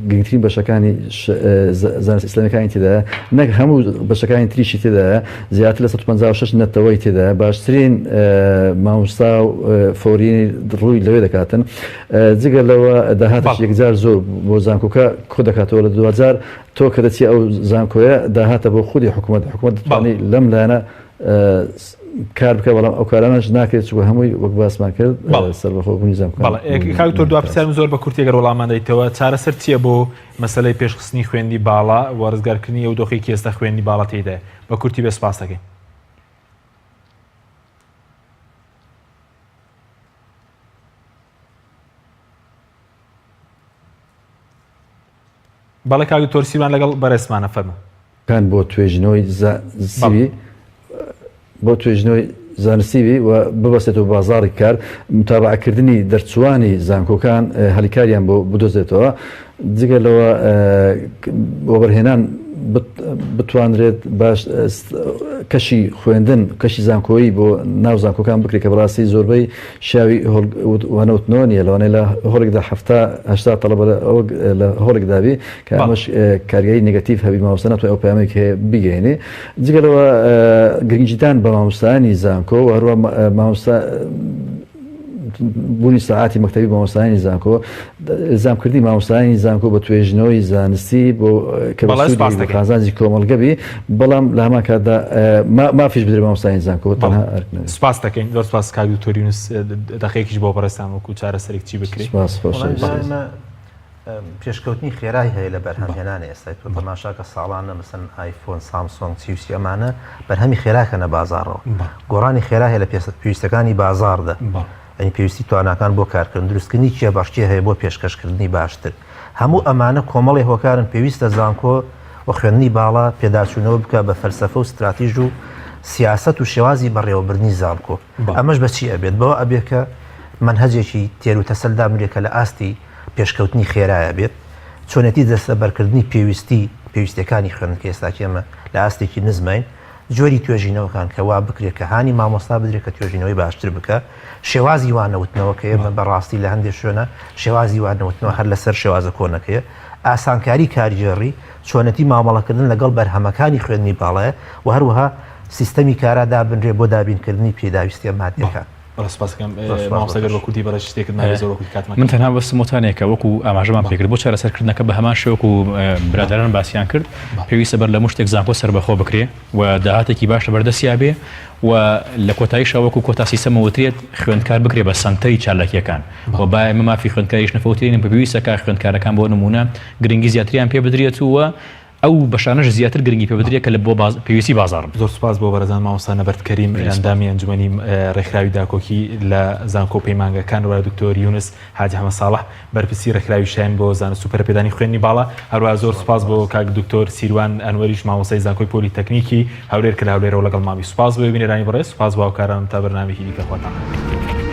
گرنگترین بەشەکانی زانست ئیسلامیەکانی تێدایە نەک هەموو بەشەکانی تریشی تێدایە زیاتر لە 156 نەتەوەی تێدایە باشترین مامۆستا و foreign ڕووی لەوێ دەکاتن جگە لەوە داهاتش یەکجار زۆر بۆ زانکۆکە کۆ دەکاتەوە لە دواجار تۆ کە دەچی ئەو زانکۆیە داهاتە بۆ خودی حکوومەت حکوومەت دەتوانێت لەم لایەنە کار بکە بەڵام ئەو کارانەش ناکرێت چونکە هەمووی وەک باسمان کرد سەربەخۆبوونی زانکۆ کاک دکتۆر دوا پرسیارم زۆر بە کورتی گەر وەڵامان دەیتەوە چارەسەر چییە بۆ مەسەلەی پێشخستنی خوێندی باڵا و ڕزگارکردنی ئەو دۆخێکی ئێستا خوێندی باڵا تێیدایە بە کورتی بێ سپاس دەکەین. بەڵێ کاک دکتۆر سیروان لەگەڵ بەڕێزمانە فەرموو. کان بۆ توێژینەوەی زانستی بۆ توێژینەوەی زانستی بی و ببەستێتەوە بە بازاڕی کار، متابەعەکردنی دەرچووانی زانکۆکان هەلی کاریان بۆ بدۆزێتەوە، جگە لەوە وەبەرهێنان بتوانرێت باش کەشی خوێندن کەشی زانکۆیی بۆ ناو زانکۆکان بکرێت کە بەڕاستی زۆربەی شیاوی وانەوتنەوە نییە لەوانەیە لە هۆڵێکدا 70 هەشتا تەڵەبە لە هۆڵێکدا بی کە ئەمەش کاریگەری negative هەبی مامۆستا ناتوانێت ئەو پەیامەی کە هەیە بیگەیەنێ جگە لەوە گرنگیدان بە مامۆستایانی زانکۆ و هەروە مامۆستا بوونی سەعاتی مەکتەبی مامۆستایانی زانکۆ ئیلزامکردنی مامۆستایانی زانکۆ بە توێژینەوەی زانستی بۆ کە بە سوودی قازانجی کۆمەڵگە بی بەڵام لە هەمان کاتدا مافیش بدرێ مامۆستایانی زانکۆ تەنها ئەرک نەبێت. سپاس دەکەین زۆر سپاس کاک دکتۆر یونس دەقەیەکیش بۆ بەڕێزتان وەکو چارەسەرێک چی بکرێ؟ سپاس خۆشەویست. پێشکەوتنی خێرای هەیە لە بەرهەمهێنان ئێستا تۆ تەماشاکە ساڵانە مەسەن ئایفۆن سامسۆنگ چی و چی ئەمانە بەرهەمی خێراکەنە بازاڕەوە گۆڕانی خێرا هەیە لە پێویستەکانی بازاڕدا یعنی پێویستی تواناکان بۆ کارکردن دروستکردنی کێبەڕکێ هەیە بۆ پێشکەشکردنی باشتر هەموو ئەمانە کۆمەڵی هۆکارن پێویستە زانکۆ و خوێندنی باڵا پێداچوونەوە بکە بە فەلسەفە و ستراتیژ و سیاسەت و شێوازی بەڕێوەبردنی زانکۆ ئەمەش بە چی ئەبێت بەوە ئەبێت کە مەنهەجێکی تێر و تەسەل دابنرێت کە لە ئاستی پێشکەوتنی خێرایە بێت، چۆنێتی دەستەبەرکردنی پێویستی پێویستیەکانی خوێندن کە ئێستاکی ئێمە لە ئاستێکی نزماین، جۆری توێژینەوەکان کە وا بکرێت کە هانی مامۆستا بدرێت کە توێژینەوەی باشتر بکا، شێوازی وانەوتنەوە کە ئێمە بە ڕاستی لە هەندێک شوێنە شێوازی وانەوتنەوە هەر لەسەر شێوازە کۆنەکەیە، ئاسانکاری کارگێڕی، چۆنێتی مامەڵەکردن لەگەڵ بەرهەمەکانی خوێندنی باڵایە و هەروەها سیستەمی کارا دابنرێت بۆ دابینکردنی پێداویستیە مادیەکان. بەڵێ سوپاس دەکەم مامۆستا گەر بە کوردی بەڕێز شتێکت مابێ زۆر بە کوردی کاتمان من تەنها بەسم وتانێکە وەکو ئاماژەمان پێکرد بۆ چارەسەرکردنەکە بە هەمان شێوە وەکو برادەران باسیان کرد پێویستە بەر لە هەموو شتێک زانکۆ سەربەخۆ بکرێ و داهاتێکی باش لەبەردەستیا بێ و لە کۆتاییشا وەکو کۆتا سیستەمە وترێت خوێندکار بکرێ بە سەنتەری چالاکییەکان و با ئێمە مافی خوێندکاریش نەفەوتێنین پێویستە کە خوێندکارەکان بۆ نموونە گرنگی زیاتریان پێ بدرێت و ئەو بەشانەش زیاتر گرنگی پێ بدرێت کە لە بۆ پێویستی بازاڕن. زۆر سوپاس بۆ بەڕێزان مامۆستا نەبەرد کەریم ئەندامی ئەنجومەنی ڕێکخراوی داکۆکی لە زانکۆ و پەیمانگەکان و دکتۆر یونس حاجی حەمە ساڵح بەرپرسی ڕێکخراوی شایەن بۆ زانست و پەرەپێدانی خوێندنی باڵا هەروەها زۆر سوپاس بۆ کاک دکتۆر سیروان ئەنوەریش مامۆستای زانکۆی پۆلیتەکنیکی هەولێر کە لە هەولێرەوە لەگەڵمان بی سوپاس بۆ بینەرانی بەڕێز سوپاس بۆ هاوکارانم تا بەرنامەیەکی دیکە خواتان لەگەڵ.